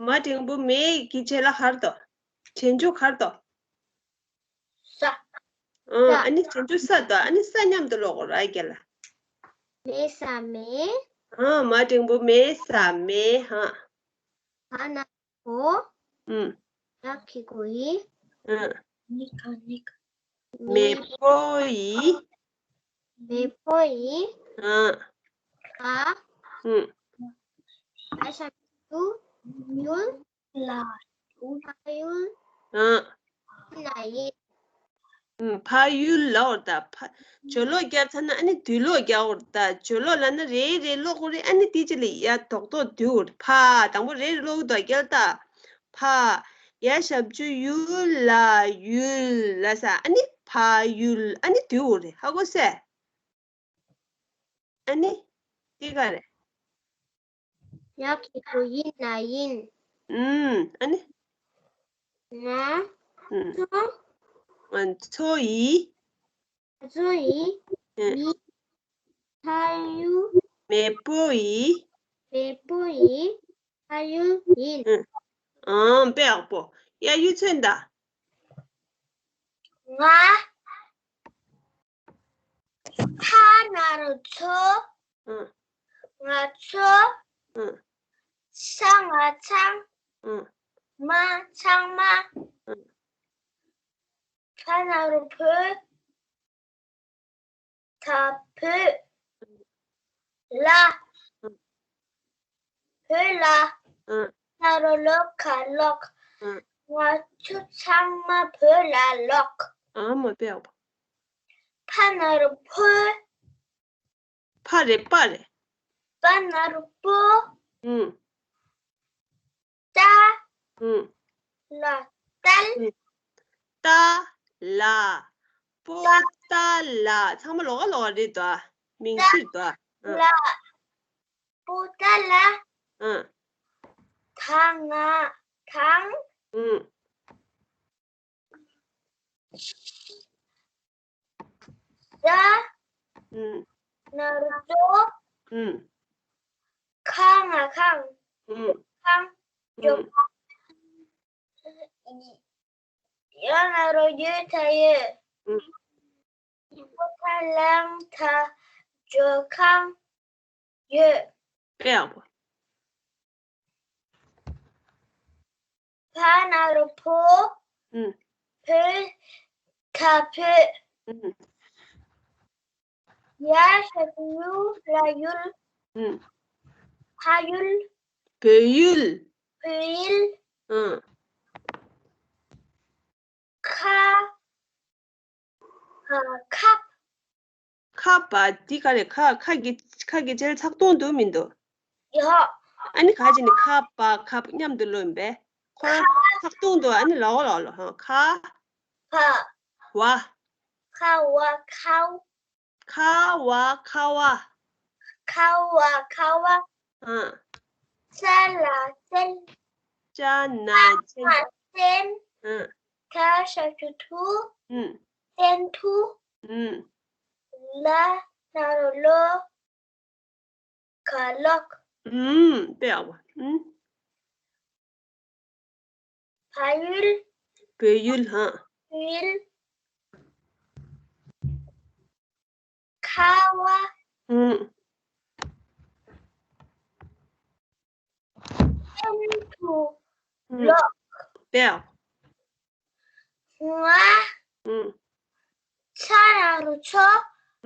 མ་འགྲེང་པོ་མེད་ཀྱི་བྱེད་ལ་གར་དོ། བྱེད་འཇུག་གར་དོ། ས། ཨ་ནི་བྱེད་འཇུག་ས་དོ། ཨ་ནི་ས་མཉམ་དུ་ཀློག་གོ་ར་རྒྱ་ལ། མེད་ས་མེད། ཨ་མ་འགྲེང་པོ་མེད་ས་མེད་ཧ། ཨ་ན། ཨོ། ཨུམ། ཡ་ཁི་གུ་ཡི། ཨུམ། ནི་ཁ་ནི་ཁ། མེ་པོ་ཡི། མེ་པོ་ཡི། ཨ། ཨ། ཨུམ། ཨ་ཞབས་ཀྱུ། ཡུལ། ལ། ཡུལ། ཨ། ན་ཡིན། ཕ་ཡུལ་ལ་འོར་ད་ཕ། ཇོ་ལོག་རྒྱབ་ཚར་ན་ཨ་ནི་དུས་ལོག་རྒྱག་འོར་ད་ཇོ་ལོག་ལ་ན་རེ་རེ་ལོག་གོ་རེ་ཨ་ནི་དེ་ཅི་ལ་ཡ་དོག་དོག་དུས་འོར་ཕ་དང་པོ་རེ་རེ་ལོག་དོ་རྒྱལ་ད་ཕ། ཡ་ཞབས་ཀྱུ་ཡུ་ལ་ཡུལ་ལ་ས་ཨ་ནི་ཕ་ཡུལ་ཨ་ནི་དུས་འོར་རེ་ཧ་གོ་སེ། ཨ་ནི། དེ་ག་རེད། ཡ་ཁི་གུ་ཡིན་ན་ཡིན། ཨུམ། ཨ་ནི། ང་། ཨུམ། ཚོ། ང་ཚོ་ཡི། ང་ཚོ་ཡི། ཨུམ། མི། ཕ་ཡུལ། མེས་པོ་ཡི། མེས་པོ་ཡི། ཕ་ཡུལ་ཡིན། ཨུམ། ཨང་། དཔེ་ཡག་པོ། ཡ་གཡུ་མཚོན་ད། ང་། ཕ་ན་རོ་ཚོ། ཨང་། ང་ཚོ། ཨང་། ས་ང་ཚང་། ཨང་། མ་ཚང་མ། ཨང་། ཕ་ན་རོ་བོད། ད་བོད་ལ། བོད་ལ། ཨ། ཕ་ན་རོ་ལོ་ཁ་ལོག་ཨ། ང་ཚོ་ཚང་མ་བོད་ལ་ལོག་ཨ་མ་པེ་ཨ་པ། ཕ་ན་རོ་ཕོ། ཕ་རེད་པ་རེད། པ་ན་རོ་པོ། ཨུམ། ཏ། ཨུམ། ལ། ཏལ། ཨུམ། ཏ། ལ། པོ་ཏ་ལ། ཚང་མ་ལོགས་ཀ་ལོགས་ཀ་རེད་དོ། མིང་ཚིག་དོ། ཨུམ། ལ། པོ་ཏ་ལ། ཨུམ། ད་ང་དང་། ཨུམ། ཟ། ཨུམ། ན་རོ་ཟོ། ཨུམ། ཁ་ང་ཁང་། ཨུམ། ཁང་། ཨུམ། ཇོ་ཁང་། ཡ་ན་རོ་ཡོད་ད་ཡོད། ཨུམ། པོ་ཏ་ལ་ང་ད་ཇོ་ཁང་། ཡོད། དཔེ་ཡག་པོ། བ་ན་རོ་བོ། ཨུམ། བོད། ག་བོད། ཨུམ། ཡ་ཞབས་ཀྱུ་ཡུ་ལ་ཡུལ། ཨུམ། ཕ་ཡུལ། བོད་ཡུལ། བོད་ཡུལ། ཨུམ། ཁ། ཨ། ཁབ། ཁ་བ་འདི་ག་རེ། ཁ། ཁ་གི། ཁ་གི་རྗེས་ལ་ཚེག་དོན་འདུག་མི་འདུག་ཡོད། ཨ་ནི་ག་ཅི་ནི་ཁ་བ་ཁབ་མཉམ་དུ་ལོན་པས། ཁོ་རང་ཁ། ཚེག་དོན་འདུག་ཨ་ནི་ལོག་ལོག་ལོག་ཧ། ཁ། ཁ། བ། ཁ་བ། ཁའུ། ཁ་བ། ཁ་བ། ཁ་བ། ཁ་བ། ཨ། ཙ་ལ་ཙལ། ཙ་ན་ཙན། ཙན། ཨ། ཐ་ཞབས་ཀྱུ་ཐུ། ཨུམ། ཙན་ཐུ། ཨུམ། ལ་ན་རོ་ལོ། ག་ལོག་ཨུམ། དཔེ་ཡག་པོ། ཨུམ། བལ་ཡུལ། བལ་ཡུལ། ཧ། བལ་ཡུལ། ཁ་བ། ཨུམ། ཙན་ཐུ། ཨུམ། ལོག་དཔེ་ཡག་ང་། ཨུམ། ཆ་ན་རོ་ཆོ།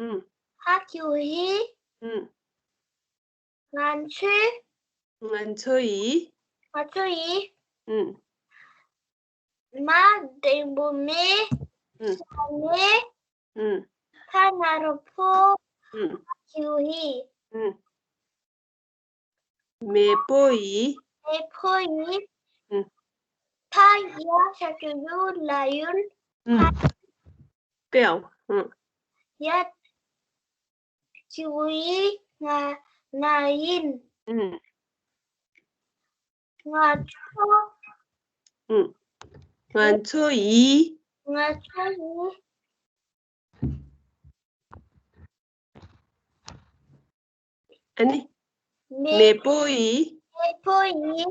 ཨུམ། ཧ་གི་གུ་ཧི། ཨུམ། ང་ཚོའི། ང་ཚོ་ཡི། ང་ཚོ་ཡི། ཨུམ། མ་འགྲེང་བུ་མེ། ཨུམ། ས་མེ། ཨུམ། ཕ་ན་རོ་ཕོ། ཨུམ། ཧ་གི་གུ་ཧི། ཨུམ། མེས་པོ་ཡི། མེས་པོ་ཡི། ཨུམ། ཕ་ཡ་ཞབས་ཀྱུ་ཡུ་ལ་ཡུལ། ཨུམ། ཕ། དཔེ་ཡག་ཨུམ། ཡ་གི་གུ་ཡི་ང་ན་ཡིན། ཨུམ། ང་ཚོ། ཨུམ། ང་ཚོ་ཡི། ང་ཚོ་ཡི། ཨ་ནི། མེས། མེས་པོ་ཡི། མེས་པོ་ཡི།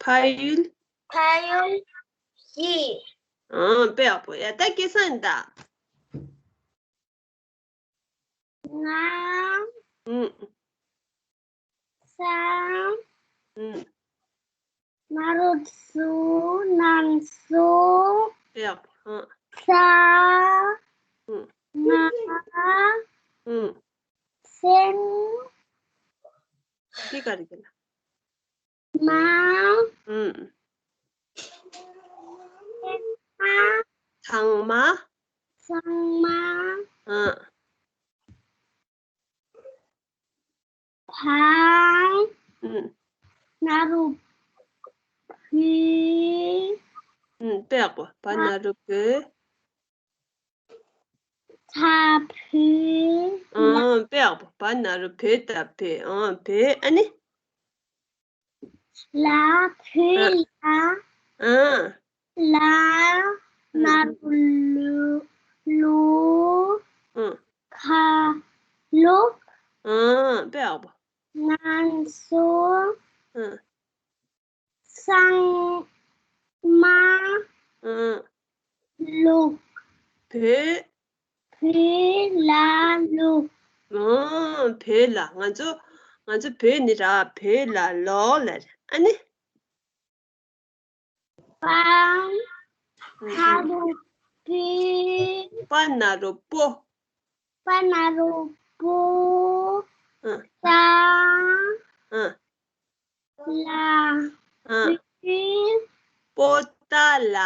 ཕ་ཡུལ། ཕ་ཡུལ་ཡི། ཨང་། དཔེ་ཡག་པོ། ཡ་ད་སྐལ་བཟང་ད། ང་། ཨུམ། ས། ཨུམ། ན་རོ་སུ། ནང་སུ། དཔེ་ཡག་པོ། ཨང་། ས། ཨུམ། ང་། ཨུམ། སེམས། འདི་ག་རེ་རེད། མ། ཨུམ། སེམས་མ། ཚང་མ། ཚང་མ། ཨ། བ། ཨུམ། ན་རོ་བུ། ཨུམ། དཔེ་ཡག་པོ། བ་ན་རོ་བུ། ཚ་བུ། ཨང་། དཔེ་ཡག་པོ། བ་ན་རོ་བོ་ད་བོད། ཨང་། བོད། ཨ་ནི། ལ། བོད་ལ། ཨང་། ལ། ཨང་། ན་རོ་ལུ། ལུ། ཨང་། ག་ལུག་ཨང་། དཔེ་ཡག་པོ། ང་ཚོ། ཨང་། ཚང་མ། ཨང་། ལུག་བོད། བོད་ལ་ལུག་ཨང་། བོད་ལ། ང་ཚོ། ང་ཚོ་བོད་ནི་ར། བོད་ལ་ལོག་ལ་རེད། ཨ་ནི། པ། ཨང་། ན་རོ་པི། པ་ན་རོ་པོ། པ་ན་རོ་པོ། ཨང་། ས། ཨང་། ལ། ཨང་། པི། པོ་ཏ་ལ།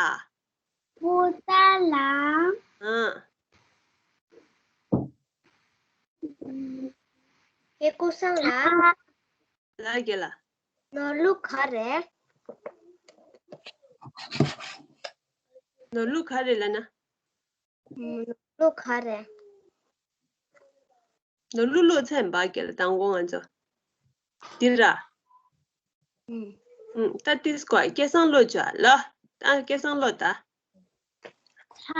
པོ་ཏ་ལ། ཨང་། ཨེ། ཀུན་བཟང་ལགས། ལགས་རྒན་ལགས། ནོར་ལུག་ག་རེ། ནོར་ལུག་ག་རེ་ལབ་ན། ནོར་ལུག་ག་རེ། ནོར་ལུག་ཀློག་ཚར་ཡིན་པ། རྒན་ལགས། མདང་དགོང་ང་ཚོ། འདི་ར། ཨུམ། ཨུམ། ད་ཏིས་ཀོ་སྐལ་བཟང་ཀློག་བྱ་ལ། ད་སྐལ་བཟང་ཀློག་ད། ཚ།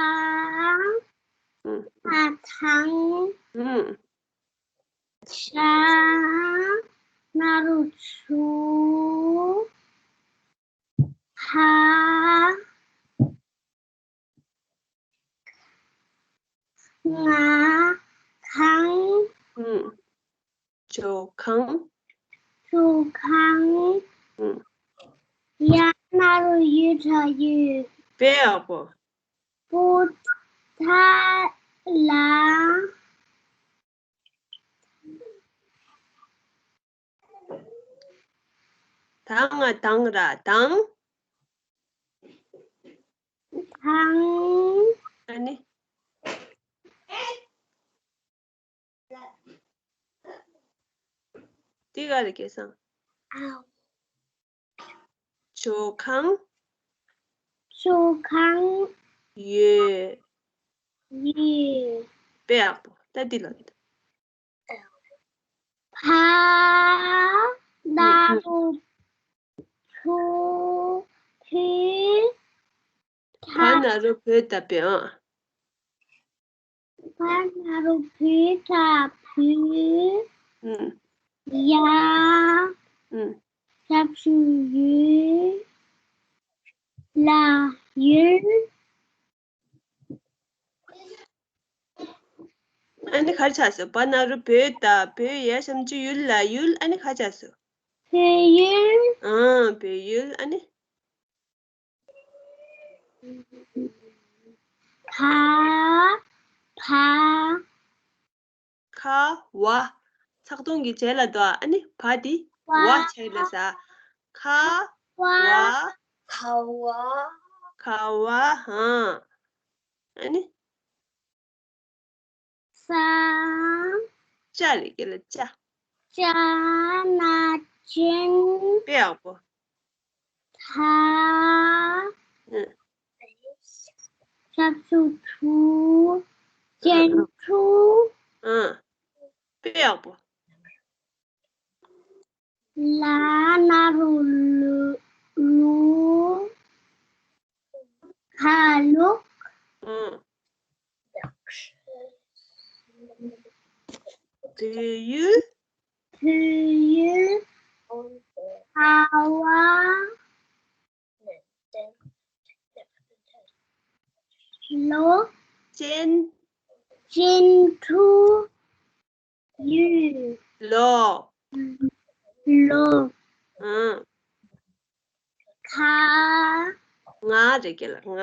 ཨུམ། ཚ་ཚང་། ཨུམ། ཆ། ན་རོ་ཆུ། ཧ། ང་། ཁང་། ཨུམ། ཇོ་ཁ། གང་། ཆུ་གང་། ཨུམ། ཡ་ན་རོ་ཡུ་ད་ཡུལ། དཔེ་ཡག་པོ། པུ་ཏ་ལ། ད་ང་དང་ར་དང་། དང་། ཨ་ནི། འདི་ག་རེ་སྐད་སང་། ཨའོ། ཆུ་གང་། ཆུ་གང་། ཡོད། ཡོད། དཔེ་ཡག་པོ། ད་འདི་ལ། ཕ་ན་རོ་ཕུ་ཕུ། ཕ་ན་རོ་བོ་ད་བོད། ཨ། ཕ་ན་རོ་བོ་ད་བོད། ཨུམ། ཡ། ཨུམ། ཞབས་ཞུ་ཡུལ། ལ་ཡུལ། ཨ་ནི་ག་རེ་ཆགས་སོང་། ཕ་ན་རོ་བོ་ད་བོད། ཡ་ཞབས་ཀྱུ་ཡུལ་ལ་ཡུལ། ཨ་ནི་ག་རེ་ཆགས་སོང་། བོད་ཡུལ། ཨང་། བོད་ཡུལ། ཨ་ནི། ཁ། ཕ། ཁ་བ། ཚག་དུང་གི་རྗེས་ལ་འདུག་ཨ་ནི་བ་འདི་བ། བ་ཆགས་ལ་ས། ཁ་བ། བ། ཁ་བ། ཁ་བ། ཧང་། ཨ་ནི། ས། ཅ་རེད་ཀྱི་ལ་ཅ། ཅ་ན་ཅན། དཔེ་ཡག་པོ། ཐ། ཨང་། ཞབས་ཀྱུ་ཐུ། ཅན་ཐུ། ཨང་། དཔེ་ཡག་པོ། ལ་ན་རོ་ལུ། ལུ། ཁ་ལུག་ཨང་། བོད་ཡུལ། བོད་ཡུལ། ཁ་བ། ལོ། ཅན། ཅན་ཐུ། ཡུལ། ལོ། ལོ། ཨང་། ཁ། ང་རེད་ཀྱི་ལ་ང་།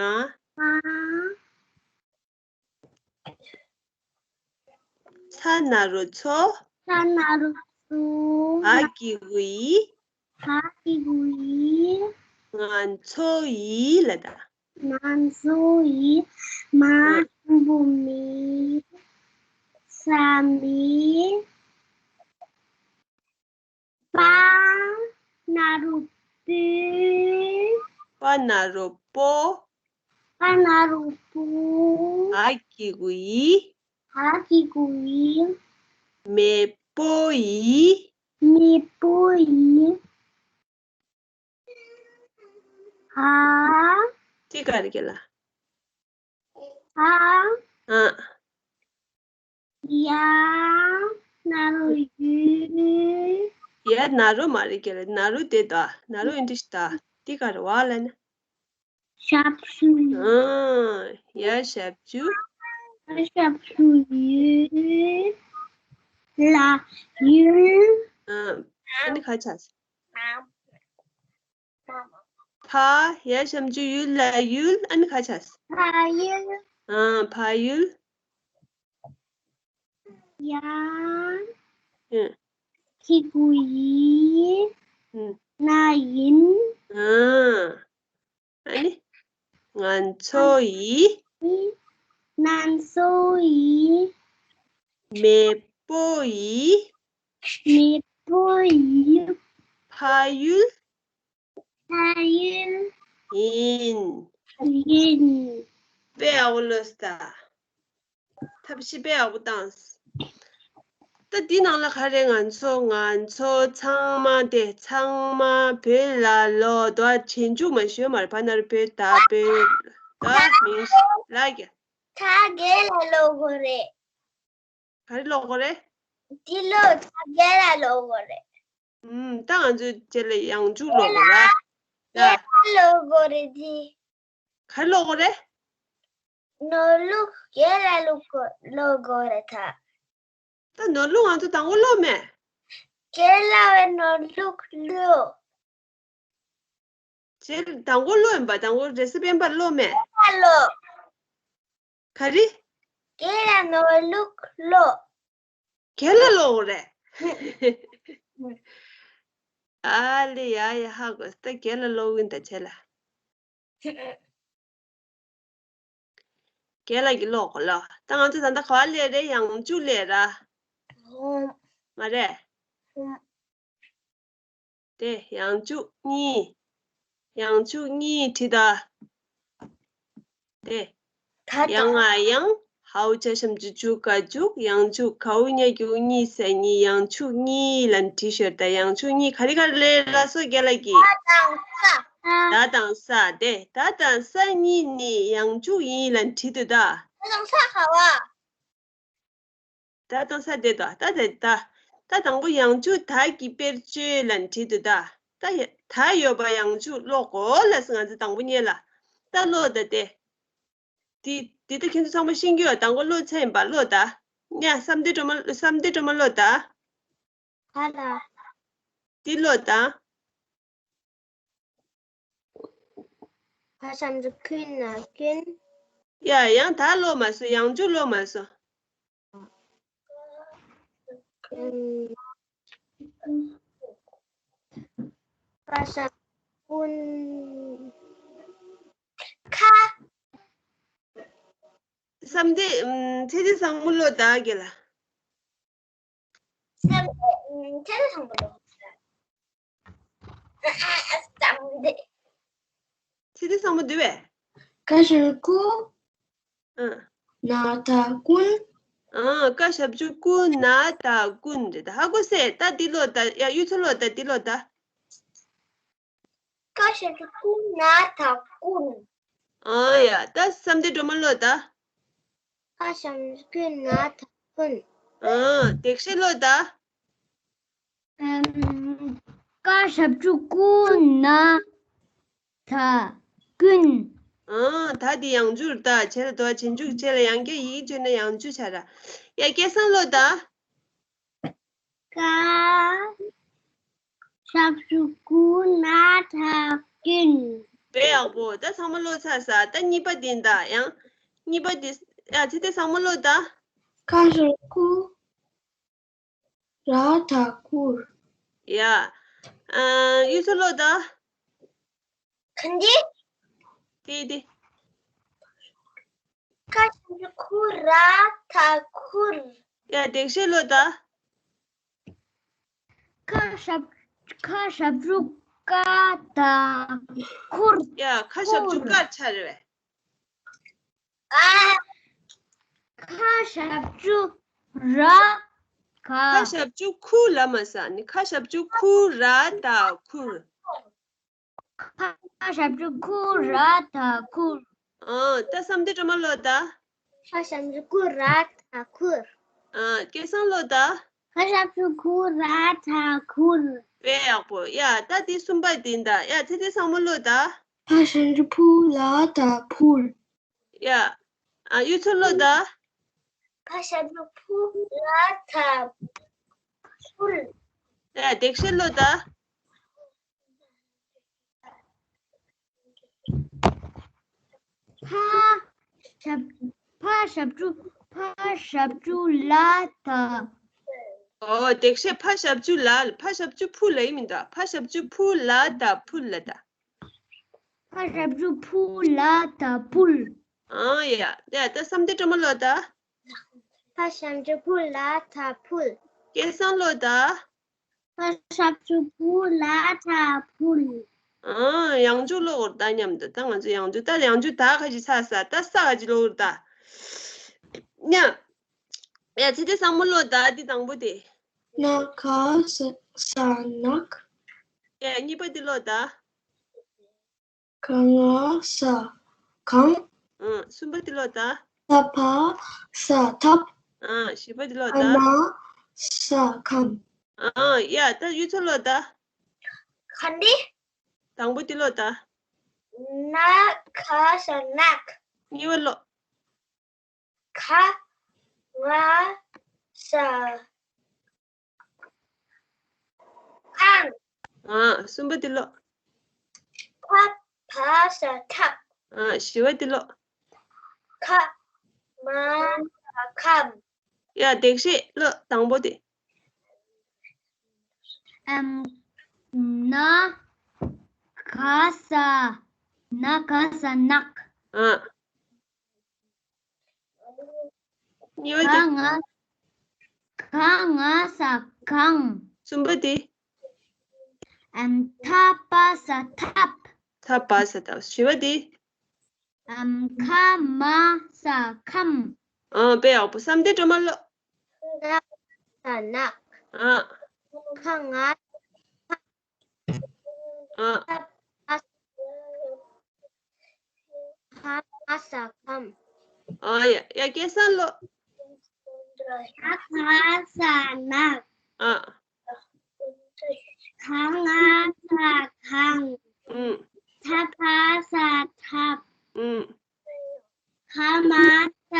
ང་། ཚ་ན་རོ་ཚོ། ཚ་ན་རོ་ཚོ། ཨ་གི་གུ་ཨི། ཨ་གི་གུ་ཨི། ང་ཚོ་ཡི་ལ་ད། ང་ཚོ་ཡི། མ་ཨང་། འགྲེང་བུ་མི། ས་མི། པ་ན་རོ་པུ། པ་ན་རོ་པོ། པ་ན་རོ་པོ། ཨ་གི་གུ་ཨི། ཨ་གི་གུ་ཨི། མེས་པོ་ཡི། མེས་པོ་ཡི། ཨ། ཏི་ག་རེད་ཀྱི་ལ། ཨ། ཨ། ཡ་ན་རོ་ཡུལ། ཡ་ན་རོ་མ་རེད་ཀྱི་ལ། ན་རོ་དེ་ད། ན་རོ་ཨིན་ཏི་ཤི་ད། ཏི་ག་རེད་བ་ལ་ན། ཞབས་ཞུ། ཨང་། ཡ་ཞབས་ཞུ། ཡ་ཞབས་ཞུ་ཡུལ། ལ་ཡུལ། ཨང་། ཨ་ནི་ཁ་ཆགས། ཕ། ཡ་ཞབས་ཀྱུ་ཡུ་ལ་ཡུལ། ཨ་ནི་ཁ་ཆགས། ཕ་ཡུལ། ཨང་། ཕ་ཡུལ། ཡ། ཨང་། གི་གུ་ཡི། ཨང་། ན་ཡིན། ཨང་། ཨ་ནི། ང་ཚོ་ཡི། ང་ཚོ་ཡི། མེས་པོ་ཡི། མེས་པོ་ཡི། ཕ་ཡུལ། ཕ་ཡུལ། ཡིན། ཡིན། དཔེ་ཡག་པོ་ལོས་ད། ཐབས་ཤེས་དཔེ་ཡག་པོ་བཏང་། ད་འདི་ནང་ལ་ག་རེ་ང་ཚོ་ང་ཚོ་ཚང་མ་དེ་ཚང་མ་བོད་ལ་ལོ་དོ་ཆེན་ཆུ་མ་ཞོ་མར་ཕ་ནར་བོད་ད་བོད་ད་མིང་ལ་རྒྱ། ད་རྒན་ལ་ལོ་དགོས་རེད། ག་རེ་ལོ་དགོས་རེད། འདི་ལོ་ད་རྒན་ལ་ལོ་དགོས་རེད། ཨུམ། ད་ང་ཚོ་རྗེས་ལ་ཡང་འཇུག་ལོ་དགོས་ར། ད་རྒན་ལ་ལོ་དགོས་རེད་འདི། ག་རེ་ལོ་དགོས་རེད། ནོར་ལུག་རྒན་ལ་ལོ་དགོས་ལོ་དགོས་རེད་ད། ད་ནོར་ལུག་ང་ཚོ་དང་པོ་ལོ་མེད། རྒན་ལགས་བས་ནོར་ལུག་ལོ། ཁྱེད་དང་པོ་ལོ་ཡིན་པ། དང་པོ་རེས་གཟའ་སྤེན་པ་ལོ་མེད། རྒན་ལགས་ལོ། ག་རེ། རྒན་ལགས་ནོར་ལུག་ལོ། རྒན་ལགས་ལོ་རེད། ཨ་ལེ་ཡ་ཡ་ཧ་གོ། ད་རྒན་ལགས་ལོ་ཡིན་ད་ཁྱེད་ལ། རྒན་ལགས་ཀྱིས་ཀློག་གོ་ལོ། ད་ང་ཚོ་ད་ལྟ་ག་པར་སླེབས་རེད། ཡང་འཇུག་སླེབས་ར། ཧོམ། མ་རེད། ཧོམ། དེ་ཡང་འཇུག་གཉིས། ཡང་འཇུག་གཉིས་བྲིས་ད། དེ། ད་ཡང་ང་ཡང་། ཧའོ་ཅ་ཞབས་ཀྱུ་ཇུ་ག་འཇུག་ཡང་འཇུག་གའོ་ཉ་གྱུ་གཉིས་ས་གཉིས། ཡང་འཇུག་གཉིས་ལབ་བྲིས་ཤོད་ད། ཡང་འཇུག་གཉིས་ག་རེ་ག་རེ་ལབ་སོང་རྒན་ལགས་ཀྱིས། ད་དང་ས། ད་དང་ས། དེ་ད་དང་ས་གཉིས་ནི་ཡང་འཇུག་ཡིན་ལབ་བྲིས་འདུག་ད། ད་དང་ས་ག་བ། ད་དང་ས་དེ་ད། ད་དེ་ད། ད་དང་པོ་ཡང་འཇུག་ད་གི་དཔེར་བརྗོད་ལབ་བྲིས་འདུག་ད། ད་ཡ་ད་ཡོད་པ་ཡང་འཇུག་ཀློག་གོ་ལབ་སོང་ང་ཚོ་དང་པོ་ཉིད་ལ། ད་ཀློག་ད་དེ། དེ་དེ་ད་ཁྱེད་ཚོ་ཚང་མ་ཤེས་ཀྱི་ཡོད། དང་པོ་ཀློག་ཚར་ཡིན་པ། ཀློག་ད། ཡ་བསམ་གཏན་སྒྲོལ་མ། བསམ་གཏན་སྒྲོལ་མ་ཀློག་ད། ག་ལ། དེ་ཀློག་ད། ཕ་ཞབས་ཀྱུ་ཁུ་ན་ཀུན། ཡ་ཡང་ད་ཀློག་མ་སོང་། ཡང་འཇུག་ཀློག་མ་སོང་། ཀུན། ཕ་ཞབས་ཀུན། ཁ། བསམ་གཏན། ཨམ། ཚེ་འདི་བཟང་མོ་ཀློག་ད་རྒན་ལགས། བསམ་གཏན། ཨམ། ཚེ་འདི་བཟང་མོ་ཀློག་ད། བསམ་གཏན། ཚེ་འདི་བཟང་མོ་འདུག་པས། ཀ་ཞབས་ཀྱུ་ཀུ། ཨ། ན་ད་ཀུན། ཨ། ཀ་ཞབས་ཀྱུ་ཀུ་ན་ད་ཀུན་རེད་ད། ཧ་གོ་སོང་། ད་འདི་ཀློག་ད། ཡ་གཡུ་མཚོ་ཀློག་ད། འདི་ཀློག་ད། ཀ་ཞབས་ཀྱུ་ཀུ་ན་ད་ཀུན། ཨ་ཡ། ད་བསམ་གཏན་སྒྲོལ་མ་ཀློག་ད། ཀ་ཞབས་ཀྱུ་ཀུ་ན་ད་ཀུན། ཨ། འདེགས་བཤད་ཀློག་ད། ཨམ། ཀ་ཞབས་ཀྱུ་ཀུ་ན་ད་ཀུན། ཨ། ད་འདི་ཡང་འཇུག་ད། བྱས་ལ་དོ་བྱས་འཇུག་བྱས་ལ་ཡང་སྐྱར་ཡིག་བརྗོད་ན་ཡང་འཇུག་བྱ་ར། ཡ་སྐལ་བཟང་ཀློག་ད། ཀ་ཞབས་ཀྱུ་ཀུ་ན་ད་ཀུན། དཔེ་ཡག་པོ། ད་ཚང་མ་ཀློག་ཚར་ས། ད་གཉིས་པ་འདི་ད། ཡང་གཉིས་པ་འདི། ཡ་ཚེ་འདི་བཟང་མོ་ཀློག་ད། ཀ་ཞབས་ཀྱུ་ཀུ་ར་ད་ཀུར། ཡ། ཨ། གཡུ་མཚོ་ཀློག་ད། ག་འདི། དེ་དེ། ཀ་ཞབས་ཀྱུ་ཀུ་ར་ད་ཀུར། ཡ། འདེགས་བཤད་ཀློག་ད། ཁ་ཞབས། ཁ་ཞབས་ཀྱུ་ཀ་ད་ཁུར། ཡ། ཁ་ཞབས་ཀྱུ་ཀ་ཆ་རེད་པས། ཨ། ཁ་ཞབས་ཀྱུ་ར་ད། ཁ་ཞབས་ཀྱུ་ཁུ་ལབ་མ་ས་ནི། ཁ་ཞབས་ཀྱུ་ཁུ་ར་ད་ཁུར། ཁ་ཞབས་ཀྱུ་ཁུ་ར་ད་ཁུར། ཨ། ད་བསམ་གཏན་སྒྲོལ་མ་ཀློག་ད། ཁ་ཞབས་ཀྱུ་ཁུ་ར་ད་ཁུར། ཨ། སྐལ་བཟང་ཀློག་ད། ཁ་ཞབས་ཀྱུ་ཁུ་ར་ད་ཁུར། དཔེ་ཡག་པོ། ཡ། ད་འདི་གསུམ་པ་འདི་ད། ཡ་ཚེ་འདི་བཟང་མོ་ཀློག་ད། ཁ་ཞབས་ཀྱུ་ཕུ་ལ་ད་ཕུར། ཡ། ཨ། གཡུ་མཚོ་ཀློག་ད། ཁ་ཞབས་ཀྱུ་ཕུ་ལ་ད་ཕུར། ཡ། འདེགས་བཤད་ཀློག་ད། ཕ་ཞབས། ཕ་ཞབས་ཀྱུ། ཕ་ཞབས་ཀྱུ་ལ་ད། ཨོ། འདེགས་བཤད། ཕ་ཞབས་ཀྱུ་ལ། ཕ་ཞབས་ཀྱུ་ཕུ་ལ་ཡིན་མིན་ད། ཕ་ཞབས་ཀྱུ་ཕུ་ལ་ད་ཕུར་ལ་ད། ཕ་ཞབས་ཀྱུ་ཕུ་ལ་ད་ཕུར། ཨ་ཡ། ཡ། ད་བསམ་གཏན་སྒྲོལ་མ་ཀློག་ད། ཕ་ཞབས་ཀྱུ་ཕུ་ལ་ད་ཕུར། སྐལ་བཟང་ཀློག་ད། ཕ་ཞབས་ཀྱུ་ཕུ་ལ་ད་ཕུར། ཨ། ཡང་འཇུག་ཀློག་དགོས་རེད་ད་མཉམ་དུ། ད་ང་ཚོ་ཡང་འཇུག་ད་ཡང་འཇུག་ད་ག་ཅིག་ཚར་ས། ད་ས་ག་ཅིག་ཀློག་དགོས་རེད་ད། མཉམ། ཡ། ཚེ་འདི་བཟང་མོ་ཀློག་ད། འདི་དང་པོ་དེ། ན་ག་ས་ས་ནག། ཡ། གཉིས་པ་འདི་ཀློག་ད། ག་ང་ས་གངས། ཨང་། གསུམ་པ་འདི་ཀློག་ད། ས་ཕ་ས་ཐབ། ཨང་། བཞི་པ་འདི་ཀློག་ད། ཨ་མ་ས་ཁམས། ཨང་། ཡ། ད་གཡུ་མཚོ་ཀློག་ད། ག་འདི། དང་པོ་འདི་ཀློག་ད། ན་ག་ས་ནག། གཉིས་པ་ཀློག། ག་ང་ས། ཨ། གསུམ་པ་དེ་ཀློག་ཁ་བ་ས་ཁབ། ཨ། བཞི་པ་དེ་ཀློག་ཁ་མ་ས་ཁམ། ཡ། འདེགས་བཤད་ཀློག་དང་པོ་དེ། ཨམ། ན་ག་ས། ན་ག་ས་ནག་ཨ། གཉིས་པ་ག་དེ། ང་། ག་ང་ས་གང་། གསུམ་པ་དེ། ཨམ། ཐ་པ་ས་ཐབ། ཐ་པ་ས་ཐབ། བཞི་པ་དེ། ཨམ། ཁ་མ་ས་ཁམ། ཨ། དཔེ་ཡག་པོ། བསམ་གཏན་སྒྲོལ་མ་ཀློག་ན་ས་ནག་ཨ། ཁ་ང་ཨ། ཁ་མ་ས་ཁམ། ཨ་ཡ་ཡ། སྐལ་བཟང་ཀློག་ཁ་ས་ནག་ཨ། ཁ་ང་ས་ཁང་། ཨུམ། ཐ་ཕ་ས་ཐབ། ཨུམ། ཁ་མ་ས་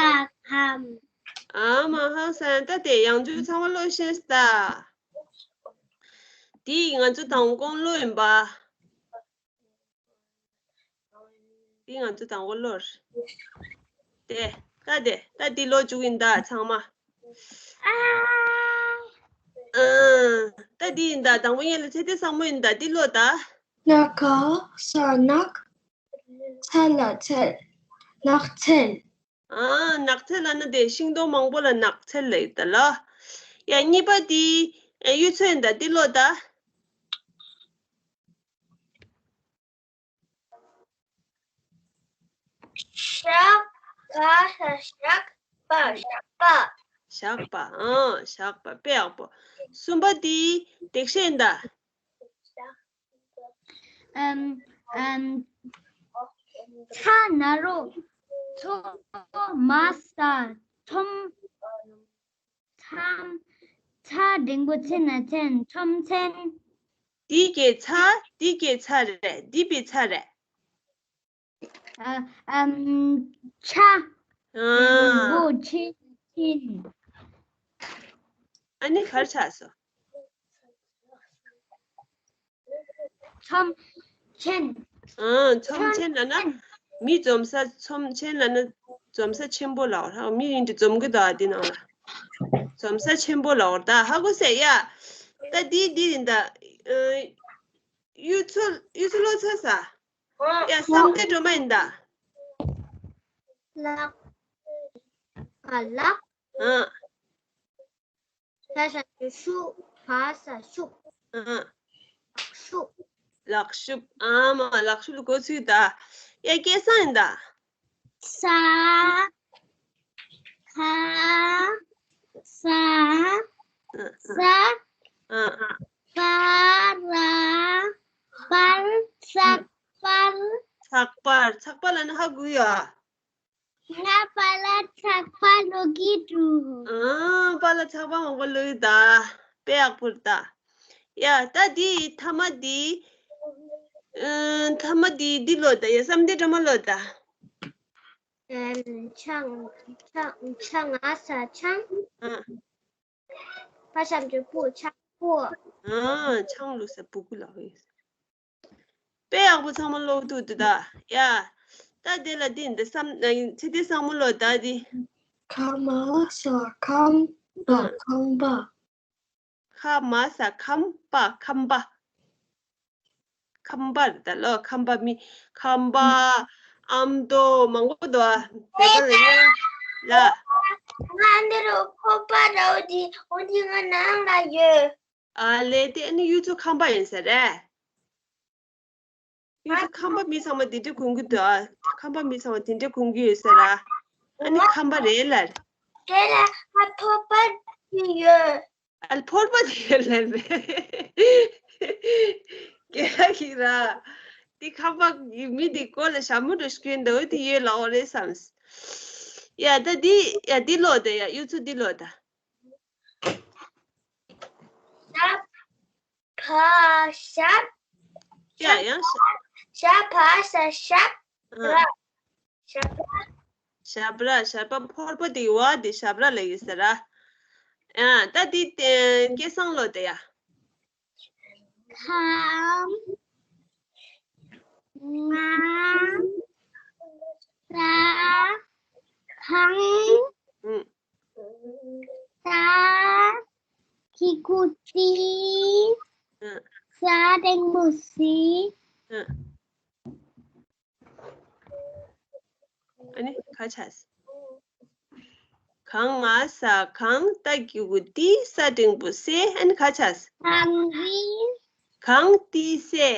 ཁམ། ཨ་མ་ཧ་སང་། ད་དེ་ཡང་བསྐྱར་ཚང་མ་ཀློག་ཤེས་ད། དེ་ང་ཚོ་དང་པོ་ཀློག་ཡིན་པ། དེ་ང་ཚོ་དང་པོ་ཀློག་དེ། ད་དེ་ད་དེ་ཀློག་བཅུག་ཡིན་ད་ཚང་མ། ཨ། ད་དེ་ཡིན་ད། དང་པོ་ཡན་ལ་ཚེ་འདས་བཟང་མོ་ཡིན་ད། དེ་ཀློག་ད། ན་ག་ས་ནག་ཚ་ལ་ཚལ། ནགས་ཚལ། ཨ། ནགས་ཚལ་ལབ་ན་དེ་ཤིང་སྡོང་མང་པོ་ལ་ནགས་ཚལ་ལབ་ཡོད་ད་ལ། ཡ། གཉིས་པ་དེ་གཡུ་མཚོ་ཡིན་ད། དེ་ཀློག་ད། ཞག་ག་ས་ཞགས་པ། ཞགས་པ། ཞགས་པ། ཨ། ཞགས་པ། དཔེ་ཡག་པོ། གསུམ་པ་དེ་འདེགས་བཤད་ཡིན་ད། ཨམ། ཨམ། ཚ་ན་རོ། ཚོ་མ་ས་ཚོམ། ཚམ། ཚ་འགྲེང་བུ་ཚེ་ན་ཚན། ཚོམ་ཚན། འདི་གའི་ཚ། འདི་གའི་ཚ་རེད། འདི་པའི་ཚ་རེད། ཨ། ཨམ། ཆ། ཨ། འགྲེང་བུ་ཆེ་ཆེན། ཨ་ནི་གར་ཆགས་སོ། ཚོམ་ཆེན། ཨ། ཚོམ་ཆེན་ལབ་ན། མི་འཛོམས་ས། ཚོམ་ཆེན་ལབ་ན་འཛོམས་ས་ཆེན་པོ་ལབ་རེད། མི་ཡིན་དུས་འཛོམས་ཀྱི་འདུག་ཨ། འདི་ནང་ལ། འཛོམས་ས་ཆེན་པོ་ལབ་རེད། ད་ཧ་གོ་སོང་ཡ། ད་འདི་འདི་ཡིན་ད། ཨ། གཡུ་མཚོ། གཡུ་མཚོ་ཀློག་ཚར་ས། ཡ། བསམ་གཏན་སྒྲོལ་མ་ཡིན་ད། ལག་ཨ། ལག་ཨ། ལ་ས་ཞབས་ཀྱུ་ལུ། ཕ་ས་ཕྱུག་ཨ། ཕྱུག་ལག་ཤུབས། ཨ་མ། ལག་ཤུབས་ལ་གོ་ཚུལ་ད། ཡ། སྐལ་བཟང་ཡིན་ད། ས། ཁ། ས། ཨ། ས། ཨ། པ་ར། པར། ཚགས་པར། ཚགས་པར། ཚགས་པར་ལབ་ན་ཧ་གོ་ཡོད་ཨ། ང་པཱ་ལགས་ཚགས་པར་ཀློག་གི་འདུག་ཨ། པཱ་ལགས་ཚགས་པར་མང་པོ་ཀློག་ཡོད་ད། དཔེ་ཡག་པོ་རེད་ད། ཡ། ད་འདི་ཐ་མ་འདི། ཨ། ཐ་མ་འདི་འདི་ཀློག་ད། ཡ། བསམ་གཏན་སྒྲོལ་མ་ཀློག་ད། ཨམ། ཆང་། ཆང་། ཆ་ང་ས་ཆང་། ཨ། པ་ཞབས་ཀྱུ་པུ། ཆང་པུ། ཨ། ཆང་ལུག་ས་པུ་གུ་ལ་ཧོ་ཡོད། དཔེ་ཡག་པོ་ཚང་མ་ཀློག་འདུག་འདི་ད། ཡ། ད་དེ་ལ་འདི་འདི་བསམ། ཚེ་འདས་བཟང་མོ་ཀློག་ད་འདི། ཁ་མ་ས་ཁམ་པ། ཨ། ཁམ་པ། ཁ་མ་ས་ཁམ་པ། ཁམ་པ། ཁམ་པ་རེད་ད་ལོ། ཁམ་པ་མི། ཁམ་པ། ཨ་མདོ་མང་པོ་འདུག་ཨ། བོད་པ་ལ་ཡ། ལ། ང་འདི་རུ་ཕོར་པ་ར་འོ་དེ་འོ་དེ་ང་ནང་ལ་ཡོད། ཨ་ལས། དེ་ཨ་ནི་གཡུ་མཚོ་ཁམ་པ་ཡིན་ས་རེད། གཡུ་མཚོ་ཁམ་པ་མི་ཚང་མ་དེ་འདྲ་གོན་གྱི་འདུག་ཨ། ཁམ་པ་མི་ཚང་མ་དེ་འདྲ་གོན་གྱི་ཡོད་ས་ར། ཨ་ནི་ཁམ་པ་རེད་ལ། རེད་ལ། ཨ། ཕོར་པ་དེ་ཡོད། ཨ། ཕོར་པ་དེ་ཡོད་ལ་རེད། རྒན་ལགས་ཀྱིས་ར། དེ་ཁམ་པ་མི་དེ་མགོ་ལ་ཞྭ་མོ་འདྲ་ཞིག་གྱོན་འདུག་དེ་ཡོད་ལ་འོ་རེད་བསམས། ཡ། ད་འདི། ཡ། འདི་ཀློག་དེ་ཡ། གཡུ་མཚོ་འདི་ཀློག་ད། ཞ་བ་ཞབས། ཡ། ཡང་ཞབས། ཞ་བ་ས་ཞབས། ཨ། ར། ཞབས་ར། ཞབས་ར། ཞབས་པ་ཕོར་པ་དེ་བ་དེ་ཞབས་ར་ལབ་ཡོད་ས་ར། ཨ། ད་འདི་སྐལ་བཟང་ཀློག་དེ་ཡ། གང་། ང་། ས། གང་། ཨུམ། ས། གི་གུ་ཏི། ཨུམ། ས་འགྲེང་བུ་སི། ཨུམ། ཨ་ནི་ག་ཆགས། གང་ང་ས་གང་ཏ་གི་གུ་ཏི་ས་འགྲེང་བུ་སེ། ཨ་ནི་ག་ཆགས། གངས་རི། གངས་ཏི་སེ།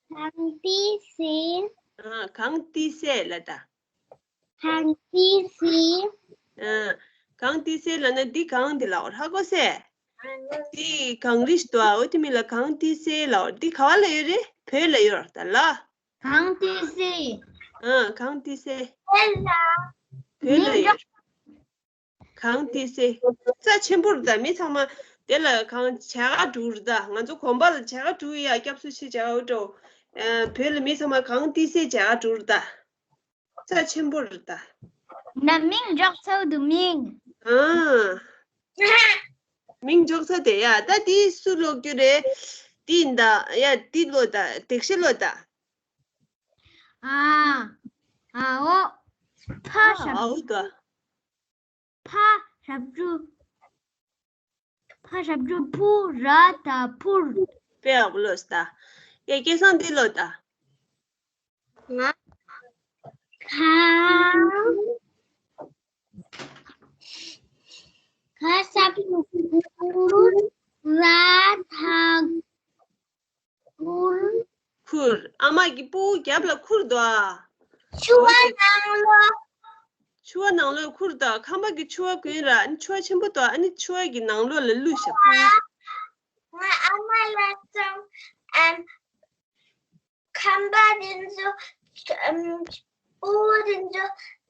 གངས་ཏི་སེ། ཨ། གངས་ཏི་སེ་ལ་ད། གངས་ཏི་སེ། ཨ། གངས་ཏི་སེ་ལ་ན་འདི་གངས་འདི་ལ་འོ་ཧ་གོ་སེ། འདི་གངས་རི་ཞིག་འདུག་ཨ། འོ་དེ་མིན་ལ་གངས་ཏི་སེ་ལ་འོ། འདི་ག་བ་ལ་ཡོད་རེད། བོད་ལ་ཡོད་རེད་ད་ལ། གངས་ཏི་སེ། ཨ། གངས་ཏི་སེ། བོད་ལ་ཡོད། གངས་ཏི་སེ། རྩ་ཆེན་པོ་རེད་ད། མི་ཚང་མ་དེ་ལ་གང་བྱ་དགའ་འགྲོ་རེད་ད། ང་ཚོ་དགོན་པ་ལ་བྱ་དགའ་འགྲོ་ཡ། སྐྱབས་སུ་མཆི་བྱ་དགའ་འགྲོ། ཨ། བོད་ལ་མི་ཚང་མ་གངས་ཏི་སེ་བྱ་དགའ་འགྲོ་རེད་ད། རྩ་ཆེན་པོ་རེད་ད། ན་མིང་འཇོག་ཚར་འདུག་མིང་། ཨ། མིང་འཇོག་ཚར་དེ་ཡ། ད་དེ་སུ་ཀློག་རྒྱུ་རེད། དེ་ཡིན་ད་ཡ། དེ་ཀློག་ད། དེག་ཤེས་ཀློག་ད། ཨ། ཨའོ། ཕ་ཨ། ཞབས། ཨའོ་ད། ཕ་ཞབས་ཀྱུ། ཕ་ཞབས་ཀྱུ་ཕུ། ར་ད་ཕུར། དཔེ་ཡག་པོ་ཀློགས་ད། ཡ། སྐལ་བཟང་འདི་ཀློགས་ད། ང་། ག་ག་ཞབས་ཀྱུ་གུ། ར་ད་གུར། ཁུར། ཨ་མ་གི་སྤུ་གུ་རྒྱབ་ལ་ཁུར་འདུག་ཨ། ཕྱུ་པ་ནང་ལོགས། ཕྱུ་པ་ནང་ལོགས་ཁུར་འདུག་ཁམས་པ་གི་ཕྱུ་པ་གོན་ར། ཨ་ནི་ཕྱུ་པ་ཆེན་པོ་འདུག་ཨ་ནི་ཕྱུ་པ་གི་ནང་ལོགས་ལ་བླུགས་ཤག་ང་ཨ་མ་ལ་ཙང་ཨམ། ཁམས་པ་དེ་ཚོ། ཨམ། སྤུ་གུ་དེ་ཚོ་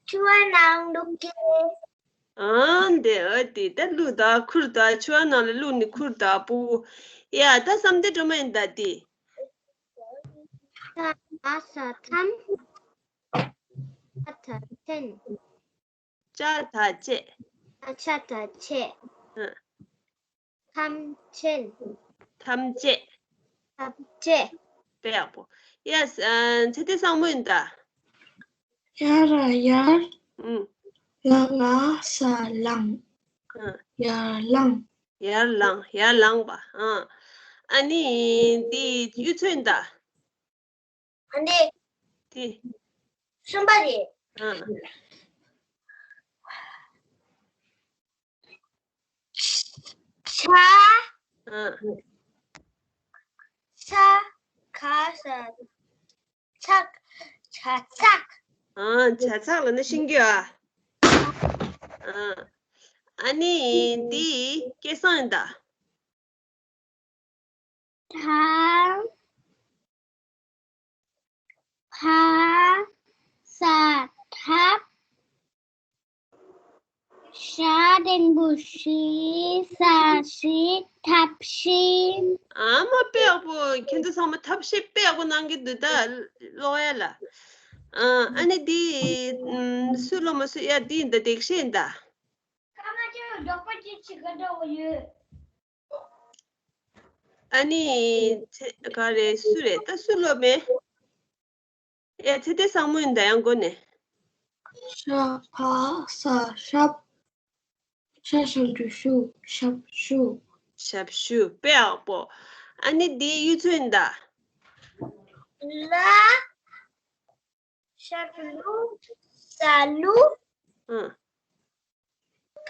ཕྱུ་པ་ནང་བླུགས་ཀྱི་རེད། ཨང་། དེ་ཨ་དེ་ད་བླུགས་ད་ཁུར་ད། ཕྱུ་པ་ནང་ལ་བླུགས་ནི་ཁུར་ད་སྤུ་གུ། ཡ། ད་བསམ་གཏན་སྒྲོལ་མ་ཡིན་ད་དེ། ས་མ་ས་མཚམས། ཆ་ད་ཆེན། ཅ་ད་ཅེ། ཨ། ཆ་ད་ཆེ། ཨ། ཐམས་ཅད། ཐམས་ཅད། ཐམས་ཅད། དཔེ་ཡག་པོ། ཡ། ཨ། ཚེ་བརྟན་བཟང་མོ་ཡིན་ད། ཡ་ར་ཡར། ཨུམ། ལ་ལ་ས་ལངས། ཨ། ཡར་ལངས། ཡར་ལངས། ཡར་ལངས་པ། ཨ། ཨ་ནི་འདི་གཡུ་མཚོ་ཡིན་ད། ཨ་ནི། དེ། གསུམ་པ་རེད། ཨ། ཆ། ཨ། ཆ། ག་ས། ཚག་ཆ་ཚག་ཨ། ཆ་ཚག་ལ་ནི་ཤིང་རྒྱུ་ཨ། ཨ། ཨ་ནི་འདི་སྐལ་བཟང་ཡིན་ད། ཐ། ཕ་ས་ཐབ། ཤ་འགྲེང་བུ་ཤི། ས་ཤི། ཐབས་ཤི། ཨ་མ་དཔེ་ཡག་པོ། ཁྱེད་ཚོ་ཚང་མ་ཐབས་ཤེས་དཔེ་ཡག་པོ་གནང་གི་འདུག་ད་ཀློག་ཡ་ལ། ཨ། ཨ་ནི་འདི་སུ་ཀློག་མ་སུ། ཡ། འདི་ཡིན་ད། དེག་ཤེས་ཡིན་ད། ཨ་ནི་ཚེ་ག་རེ་སུ་རེད་ད། སུ་ཀློག་མེད། ཨེ། ཚེ་བརྟན་བཟང་མོ་ཡིན་ད། ཡང་སྒོ་ནས། ཤ་ཕ་ས་ཤབ། ཤ་ཞབས་ཀྱུ་ཤུ། ཞབས་ཞུ། ཞབས་ཞུ། དཔེ་ཡག་པོ། ཨ་ནི་འདི་གཡུ་མཚོ་ཡིན་ད། ལ། ཤ་ལུ། ས་ལུ། ཨང་།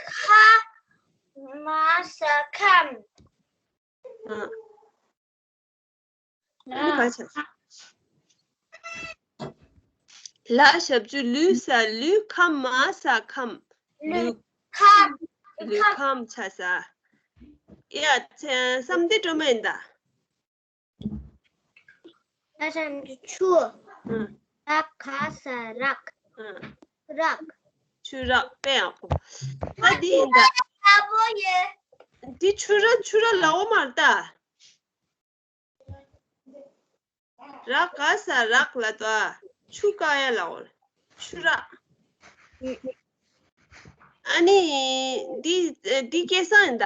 ཁ་མ་ས་ཁམས། ཨང་། ཨ་ནི་ག་ཆགས། ལ་ཞབས་ཀྱུ་ལུ། ས་ལུ། ཁ་མ་ས་ཁམས། ལུ། ལུ་ཁམས། ལུ་ཁམས་ཆགས་ས། ཡ། ཚེ་བསམ་གཏན་སྒྲོལ་མ་ཡིན་ད། ད་ཞབས་ཀྱུ་ཆུ། ཨང་། ར་ག་ས་རག་ཨང་། ཆུ་རག་ཆུ་རག་དཔེ་ཡག་པོ། ད་འདི་ཡིན་ད། ཡག་པོ་ཡོད། འདི་ཆུ་རག་ཆུ་རག་ལ་འོ་མར་ད། ར་ག་ས་རག་ལ་ད། ཆུ་བཀག་ཡ་ལ་འོ། ཆུ་རག་ཨ་ནི་འདི་འདི་སྐལ་བཟང་ཡིན་ད།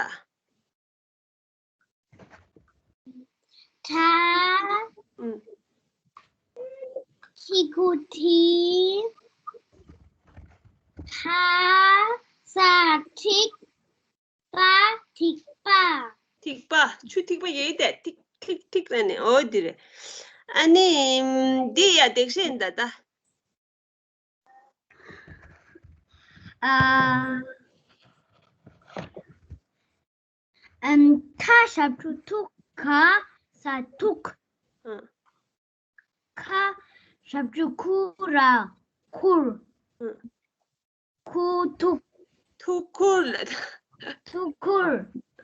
ཁྲ། ཨུམ། ཁྱི་ཁུ་ཁྲི། ཁ་ས་ཁྲིག་པ་ཁྲིག་པ། ཐིགས་པ། ཆུ་ཐིགས་པ་ཡོད་དེ། ཐིག་ཐིག་ཐིག་ལ་ནི། འོ་འདི་རེད། ཨ་ནི་འདི་ཡ་འདེགས་ཤེས་ཡིན་ད་ད། ཨ། ཨན། ཐ་ཞབས་ཀྱུ་ཐུག་ག་ས་ཐུག་ཨ། ཁ་ཞབས་ཀྱུ་ཁུ་ར་ཁུར། ཨ། ཁུ་ཐུག་ཐུག་ཁུར་ལ། ཐུག་ཁུར།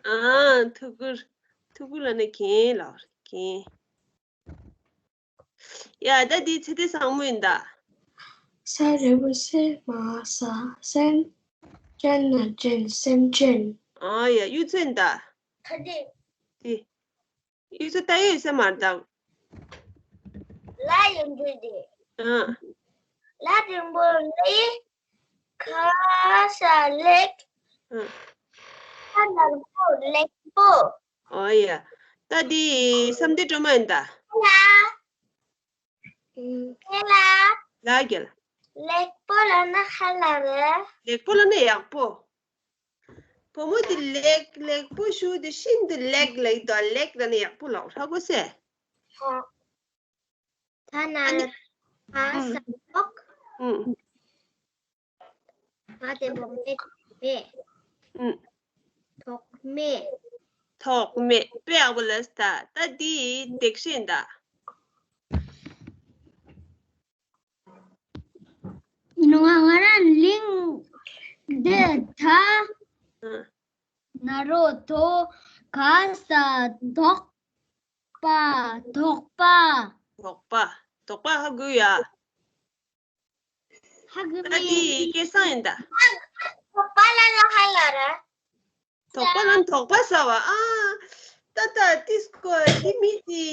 ཨ། ཐུག་ཁུར། ཐུག་ཁུར་ལ་ནི་གན་ལ་གན། ཡ། ད་འདི་ཚེ་བརྟན་བཟང་མོ་ཡིན་ད། ས་རི་བོ་སེ། མ་ས་སེམས། ཅན་ན་ཅན། སེམས་ཅན། ཨ་ཡ། གཡུ་མཚོ་ཡིན་ད། ག་འདི། འདི། གཡུ་མཚོ་ད་ཡོད་ས་མ་རེད་ད། ལ་ཡིན་འདི་འདི། ཨ། ལ་རིང་པོ་ལི། ག་ས་ལེགས། ཨ། ཁ་ནག་པོ་ལེགས་པོ། ཨོ་ཡ། ད་འདི་བསམ་གཏན་སྒྲོལ་མ་ཡིན་ད། ལ། ཨུམ། ལ། ལ་རྒྱལ། ལེགས་པོ་ལབ་ན་ཧ་ལ་རེད། ལེགས་པོ་ལབ་ན་ཡག་པོ། བུ་མོ་འདི་ལེགས་ལེགས་པོ་ཞུ་དེ་ཤིན་ཏུ་ལེགས་ལེགས་དོ། ལེགས་ལབ་ན་ཡག་པོ་ལབ་ཧ་གོ་སེ། ཧ། ད་ན་ཨ་ནི། ཧ་ས་ཐོག་ཨུམ། ཧ་དེ་བོ་མེད་མེད། ཨུམ། ཐོགས་མེད། ཐོགས་མེད། དཔེ་ཡག་པོ་ལབ་སོང་ད། ད་འདི་འདེགས་ཤེས་ཡིན་ད། ང་ང་རང་གླིང་འདི་ད། ཨ། ན་རོ་དོ་ག་ས་དོག་པ། དོག་པ། དོག་པ། དོག་པ་ཧ་གོ་ཡ། ཧ་གོ་ད་མེད། འདི་སྐལ་བཟང་ཡིན་ད། དོག་པ་ལ་ལ་ཧ་ལ་ར། དོག་པ་ལ་དོག་པ་ཟ་བ། ཨ། ད་ད་ཏིས་ཀོ་འདི་མི་དེ།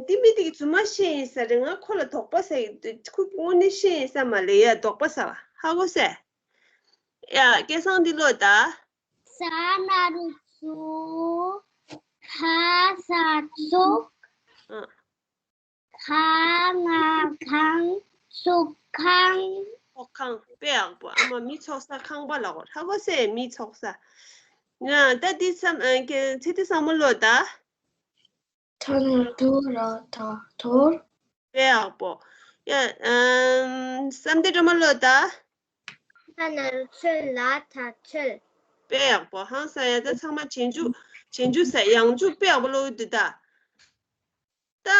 འདི་མི་དེ་གི་རྫུན་མ་བཤད་ཡིན་ས་རེད། ང་ཁོ་ལ་དོག་པ་ཟ་ཡི་འདུག་ཁོ་དངོས་གནས་བཤད་ཡིན་ས་མ་རེད་ཡ། དོག་པ་ཟ་བ་ཧ་གོ་སེ། ཡ། སྐལ་བཟང་འདི་ཀློག་ད། ས་ན་རུ་སུ། ཁ་ས་ཚུགས། ཨ། ཁ་ང་ཁང་། ཚུགས་ཁང་། ཚོགས་ཁང་། དཔེ་ཡག་པོ། ཨ་མ་མི་ཚོགས་ས་ཁང་པ་ལ་གོ་ཧ་གོ་སེ། མི་ཚོགས་ས། ང་ད་འདི་བསམ། ཨ། ཚེ་བརྟན་བཟང་མོ་ཀློག་ད། ཐ་ན་རོ་ཐོ་ར་ཐ་ཐོར། དཔེ་ཡག་པོ། ཡ། ཨམ། བསམ་གཏན་སྒྲོལ་མ་ཀློག་ད། ཐ་ན་རོ་ཚོད་ལ་ཐ་ཚོད། དཔེ་ཡག་པོ། ཧང་སང་ཡ། ད་ཚང་མ་རྗེས་འཇུག་རྗེས་འཇུག་ས་ཡང་འཇུག་དཔེ་ཡག་པོ་ཀློག་གི་འདུག་ད། ད།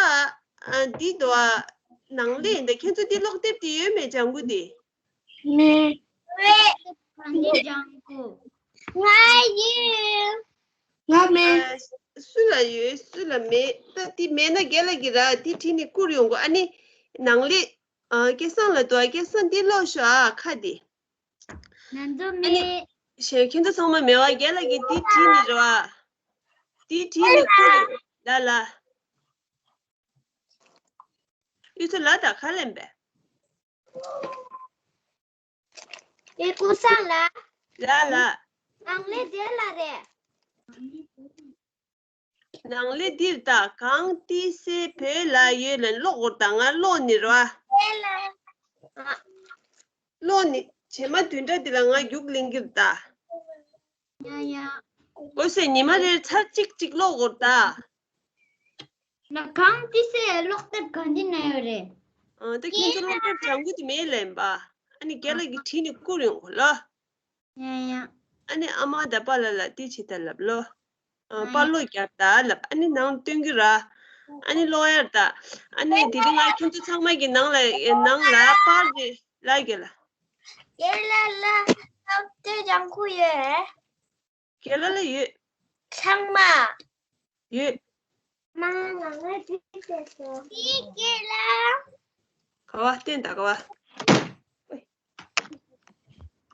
ཨ། འདི་འདུག་ཨ། ནང་ལས་འདི་ཁྱེད་ཚོ་འདི་ཀློག་དེབ་འདི་ཡོད་མེད། ལྗང་གུ་འདི། མེད། ག་འདི་ལྗང་གུ། ང་ཡོད། ང་མེད། ཨ། སུ་ལ་ཡོད། སུ་ལ་མེད། ད་འདི་མེད་ན་རྒན་ལགས་ཀྱིས་ར་འདི་བྲིས་ནས་བསྐུར་ཡོང་དགོས། ཨ་ནི་ནང་ལས། ཨ། སྐལ་བཟང་ལ་འདུག་ཨ། སྐལ་བཟང་འདི་ཀློག་ཤོག་ཨ། ཁ་འདི། ང་ཚོ་ཨ་ནི་མེད། ཞེས་ཁྱེད་ཚོ་ཚང་མ་མེད་པ། རྒན་ལགས་ཀྱིས་འདི་བྲིས་ནས་རེད་བ། འདི་བྲིས་ནས་བསྐུར་ཡོང་། ལ་ལ། གཡུ་མཚོ་ལ་དང་ཁ་ལེན་པས། ཨེ། ཀུན་བཟང་ལ། ལ་ལ། ནང་ལས་དེ་ལ་རེད། ནང་ལས་འདིར་ད། གང་ཏི་སེ་བོད་ལ་ཡོད་ལ་ཀློག་དགོས། ད་ང་ཀློག་ནི་རེད་བ། དེ་ལ། ཨ། ཀློག་ནི་བྱེ་མ་བདུན་ཕྲག་འདི་ལ་ང་རྒྱུགས་ལེན་གྱི་རེད་ད། ཡ་ཡ། འོ་ཟེར། ཉི་མ་རེར་ཚར་གཅིག་གཅིག་ཀློག་དགོས་ད། ན། གང་ཏི་སེ་ཀློག་དེབ་ག་འདི་ན་ཡོད་རེད། ཨ། ད་ཁྱེད་ཚོ་ཀློག་དེབ་ལྗང་གུ་དེ་མེད་ལབ་ཡིན་པ། ཨ་ནི་རྒན་ལགས་ཀྱིས་བྲིས་ནས་བསྐུར་ཡོང་གོ་ལ། ཡ་ཡ། ཨ་ནི་ཨ་མ་དང་པཱ་ལགས་ལ་འདི་བྱེད་ད་ལབ་ལོ། ཨ། ཨ་པར་ཡ། ཀློག་རྒྱབ་ད་ལབ། ཨ་ནི་ནང་སྟོན་གྱི་ར། ཨ་ནི་ཀློག་ཡར་ད། ཨ་ནི་དེ་རིང་ང་ཁྱེད་ཚོ་ཚང་མ་གི་ནང་ལ་ནང་ལ་པར་རེ་ལ་རྒན་ལགས། རྒན་ལགས་ལ་ཀློག་དེབ་ལྗང་གུ་ཡོད། རྒན་ལགས་ལ་ཡོད། ཚང་མ། ཡོད། མ་ང་ང་ཅི་བྱེད་སོང་། དེ་རྒན་ལགས། ག་བ་བསྟན་ད་ག་བ།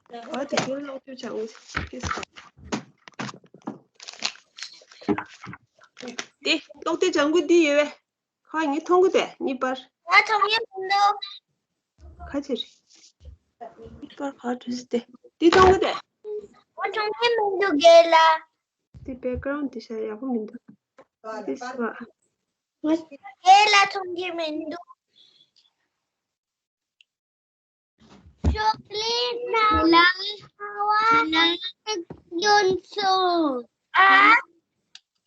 ག་བ་དེ་རྒན་ལགས་ཅུ་ཆ་འུ་ཀེ་སི། དེ་ཀློག་དེབ་ལྗང་གུ་འདི་ཡོད་པས། ཁ་ངས་མཐོང་གི་དེ་གཉིས་པར། ང་མཐོང་གི་མི་འདུག་ཁ་ཅིག་རེད། གཉིས་པར་ག་བྲིས་ཏེ། འདི་མཐོང་གི་དེ། ང་མཐོང་གི་མི་འདུག་རྒན་ལགས། འདི་བེག་གྷ་རའུན་ཌི་དེ་ཤ་ཡག་པོ་མི་འདུག་འདི་སུ་བ། རྒན་ལགས་མཐོང་གི་མི་འདུག་ཤོག་ལེ་ན་བ་ན་ཡོན་སོ། ཨ།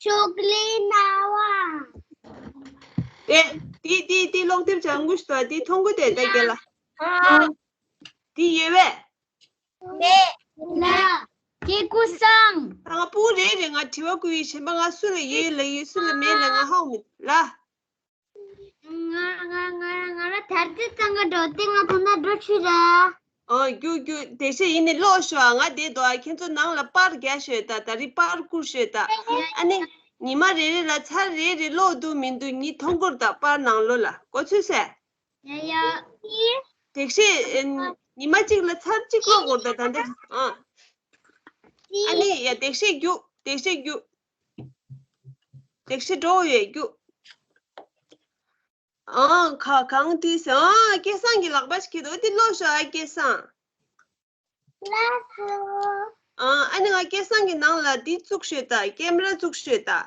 ཤོག་ལེ་ན་བ། དེ་དེ་དེ་དེ་ཀློག་དེབ་ལྗང་གུ་ཞིག་འདུག་དེ་མཐོང་གི་འདུག་ད་རྒན་ལགས། ཨ། དེ་ཡོད་པས། མེད། ལ། སྐྱེ་སྐུ་སང་། ད་ང་སྤུ་གུ་རེ་རེ་ང་དྲི་བ་བཀོད་ཡིན། གཞན་པ་ང་སུ་ལ་ཡོད་ལབ་ཡོད་སུ་ལ་མེད་ལབ་ང་ཧ་གོ་མི་ལ། ང་ང་ང་ང་ལ་དར་ཙེ་གཙང་ག་འགྲོ་དེ་ང་ཐོན་ན་འགྲོ་ཆུ་ར། ཨོ་རྒྱུག་རྒྱུག་དེ་བཤད་ཡིན་ནི་ཀློག་ཤོག་ང་དེ་དོ་ཨ་ཁྱེད་ཚོ་ནང་ལ་པར་རྒྱག་ཤོད་ད། ད་རི་པར་བསྐུར་ཤོད་ད། ཨ་ནི་ཉི་མ་རེ་རེ་ལ་ཚར་རེ་རེ་ཀློག་འདུག་མི་འདུག་ཉིད་མཐོང་གི་རེད་ད། པར་ནང་ལོགས་ལ་གོ་ཚོད་ཟེར། ཡ་ཡ། དེ་བཤད་ཨེ། ཉི་མ་གཅིག་ལ་ཚར་གཅིག་ཀློག་དགོས་ད་ད་འདི། ཨ། ཨ་ནི་ཡ་དེ་བཤད་རྒྱུག་དེ་བཤད་རྒྱུག་དེ་བཤད་འགྲོ་ཡོད་རྒྱུག་ཨང་། ག་གང་དེ་ཟེར། ཨང་། སྐལ་བཟང་གི་ལག་པ་ཞིག་འཁྱེར་འདུག་དེ་ཀློག་ཤོག་ཨ་སྐལ་བཟང་། ལགས་སོ། ཨང་། ཨ་ནི་ང་སྐལ་བཟང་གི་ནང་ལ་འདི་བཙུགས་ཤོད་ད། ཀེམ་ར་བཙུགས་ཤོད་ད།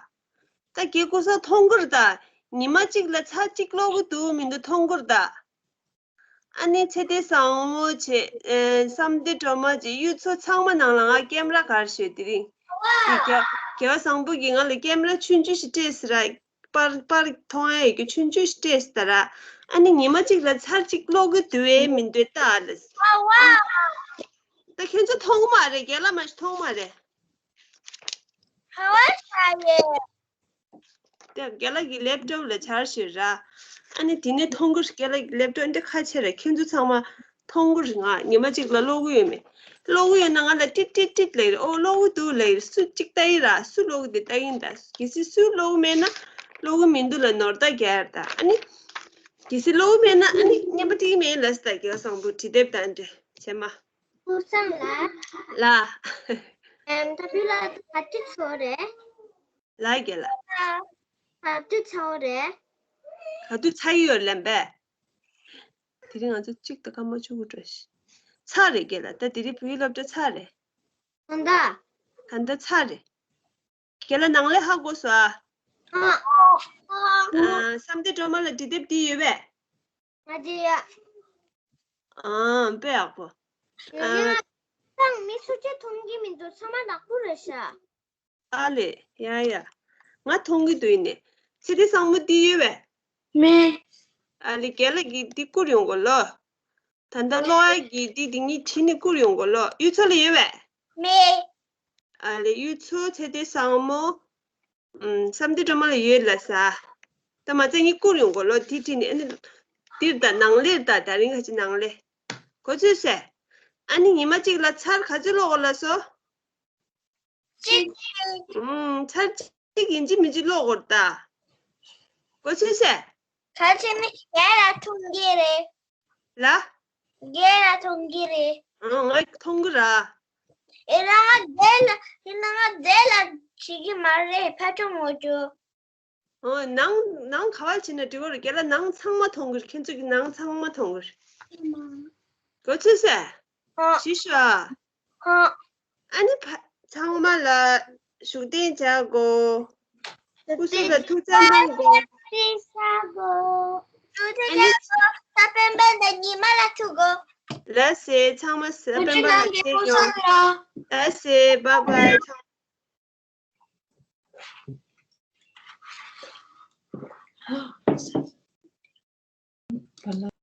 ད་རྒན་སྐལ་བཟང་མཐོང་གི་རེད་ད། ཉི་མ་གཅིག་ལ་ཚར་གཅིག་ཀློག་གི་འདུག་མི་འདུག་མཐོང་གི་རེད་ད། ཨ་ནི་ཚེ་བརྟན་བཟང་མོ་བྱས། ཨེ། བསམ་གཏན་སྒྲོལ་མ་བྱས། གཡུ་མཚོ་ཚང་མ་ནང་ལ་ང་ཀེམ་ར་ག་རེ་ཞོད་དེ་རིང་། དེ་རྒྱལ་རྒྱལ་བ་བཟང་པོ་གིས་ང་ལ་ཀེམ་ར་ཆུང་ཆུང་ཞིག་སྤྲད་ཟེར་ར། པར་པར་མཐོང་ཡ་ཡོད་རྒྱུ་ཆུང་ཆུང་ཞིག་སྤྲད་ཟེར་ར། ཨ་ནི་ཉི་མ་གཅིག་ལ་ཚར་གཅིག་ཀློག་གི་འདུག་གས་མི་འདུག་ལྟ་ཨ་ལས། ད་ཁྱེད་ཚོ་མཐོང་གི་མ་རེད། རྒན་ལགས་མ་ཞིག་མཐོང་གི་མ་རེད། ཧ་བ་ཤ་ཡེ། དེ་རྒན་ལགས་ཀྱི་ལེབ་ཊོབ་ལ་འཆར་ཞིག་ར། ཨ་ནི་དེ་ནས་མཐོང་གི་རྒན་ལགས་ཀྱི་ལེབ་ཊོབ་འདི་ཁ་ཕྱེ་ར། ཁྱེད་ཚོ་ཚང་མ་མཐོང་གི་རེད། ང་ཉི་མ་གཅིག་ལ་ཀློག་གི་ཡོད་མེད། ཀློག་གི་ཡོད་ན་ང་ལ་ཏིག་ཏིག་ཏིག་ལབ་ཀྱི་རེད། ཨོ་ཀློག་གི་འདུག་ལབ་ཀྱི་རེད། སུ་གཅིག་ལྟ་ཡིན་ར། སུ་ཀློག་གི་འདུག་ལྟ་གི་ཡིན་ད། གལ་སྲིད་སུས་ཀློག་གི་མེད་ན་ཀློག་གི་མི་འདུག་ལབ་ནོར་ད་རྒྱག་ཡ་རེད་ད། ཨ་ནི་གལ་སྲིད་ཀློག་གི་མེད་ན་ཨ་ནི་རྔན་པ་སྤྲད་ཀྱི་མེད་ལབ་ཟེར་ད། རྒན་བཟང་པོ་འབྲི་དེབ་དང་འབྲེལ་བྱས་མ། སྐལ་བཟང་ལགས། ལགས། ཨེམ། ད་བུ་ལ་ག་དུས་ཚར་རེད། ལགས་རྒན་ལགས། ག་དུས་ཚར་རེད། ག་དུས་ཚར་ཡོད་ལབ་པས། དེ་རིང་ང་ཚོ་གཅིག་དང་སྐར་མ་བཅུ་དགུ་འགྲོ་ཞིག་ཚར་རེད་རྒན་ལགས། ད་དེ་རིང་བོད་ཡིག་སློབ་གྲྭ་ཚར་རེད། ད་ལྟ། ད་ལྟ་ཚར་རེད། རྒན་ལགས་ནང་ལས་ཧ་གོ་སོང་ཨ། ཨ། ཨ། བསམ་གཏན་སྒྲོལ་མ་ལ་འབྲི་དེབ་འདི་ཡོད་པས། ང་འདི་ཡ། ཨ། དཔེ་ཡག་པོ། ཡ་ཡ། ཨ། ཚང་མི་སུ་གཅིག་མཐོང་གི་མི་འདུག་ཚང་མ་ནག་པོ་རེད་ཤག་ཨ་ལེ། ཡ་ཡ། ང་མཐོང་གི་འདུག་ཡིན་ནའི། ཚེ་བརྟན་བཟང་མོ་འདི་ཡོད་པས། མེད། ཨ་ལེ་རྒན་ལགས་ཀྱིས་འདི་བསྐུར་ཡོང་གོ་ལོ། ད་ལྟ་ཀློག་ཡ་གི་འདི་འདི་གཉིས་བྲིས་ནས་བསྐུར་ཡོང་གོ་ལོ། གཡུ་མཚོ་ལ་ཡོད་པས། མེད། ཨ་ལེ་གཡུ་མཚོ་ཚེ་བརྟན་བཟང་མོ། ཨུམ། བསམ་གཏན་སྒྲོལ་མ་ལ་ཡོད་ལབ་ས། ད་མ་ཚད་གཉིས་བསྐུར་ཡོང་གོ་ལོ། འདི་བྲིས་ནས་ཨ་ནི། འདིར་ད་ནང་ལེར་ད་ད་རིང་ཁ་ཅིག་ནང་ལེ། གོ་ཚོད་ཟེར། ཨ་ནི་ཉི་མ་གཅིག་ལ་ཚར་ག་ཚོད་ཀློག་གོ་ལབ་སོ། གཅིག་ཨུམ། ཚར་གཅིག་ཡིན་གཅིག་མིན་གཅིག་ཀློག་དགོས་རེད་ད། གོ་ཚོད་ཟེར། ག་ཚོད་ནི་རྒན་ལགས་མཐོང་གི་རེད། ལ། རྒན་ལགས་མཐོང་གི་རེད། ཨང་། ང་མཐོང་གི་ར། ཨེ་ན་ང་རྒན་ལགས་ཨེ་ན་ང་རྒན་ལགས་བྱེད་ཀྱི་མ་རེད། ཕ་ཆུང་ངོ་ཅོ། ཨོ། ནང་ནང་ག་བ་ཕྱིན་ན་འགྲིག་གི་རེད། རྒན་ལགས་ནང་ཚང་མ་མཐོང་གི་རེད། ཁྱེད་ཚོ་གི་ནང་ཚང་མ་མཐོང་གི་རེད། གོ་ཚོད་ཟེར། ཨོ། ཞུ་ཞུ་ཨ། ཨོ། ཨ་ནི་ཕ་ཚང་མ་ལ་བཞུགས་གདན་འཇགས་དགོས། སྐུ་གཟུགས་ལ་ཐུགས་བརྩེ་གནང་དགོས། ཐུགས་བརྩེ་གནང་དགོས། ད་སྤེན་པ་ལ་ཉི་མ་ལ་ཐུག་དགོས། ལགས་སེ། ཚང་མ་སྤེན་པ་ལ་བརྟེན་ཡོང་། ལགས་སེ། བཱའི་བཱའི།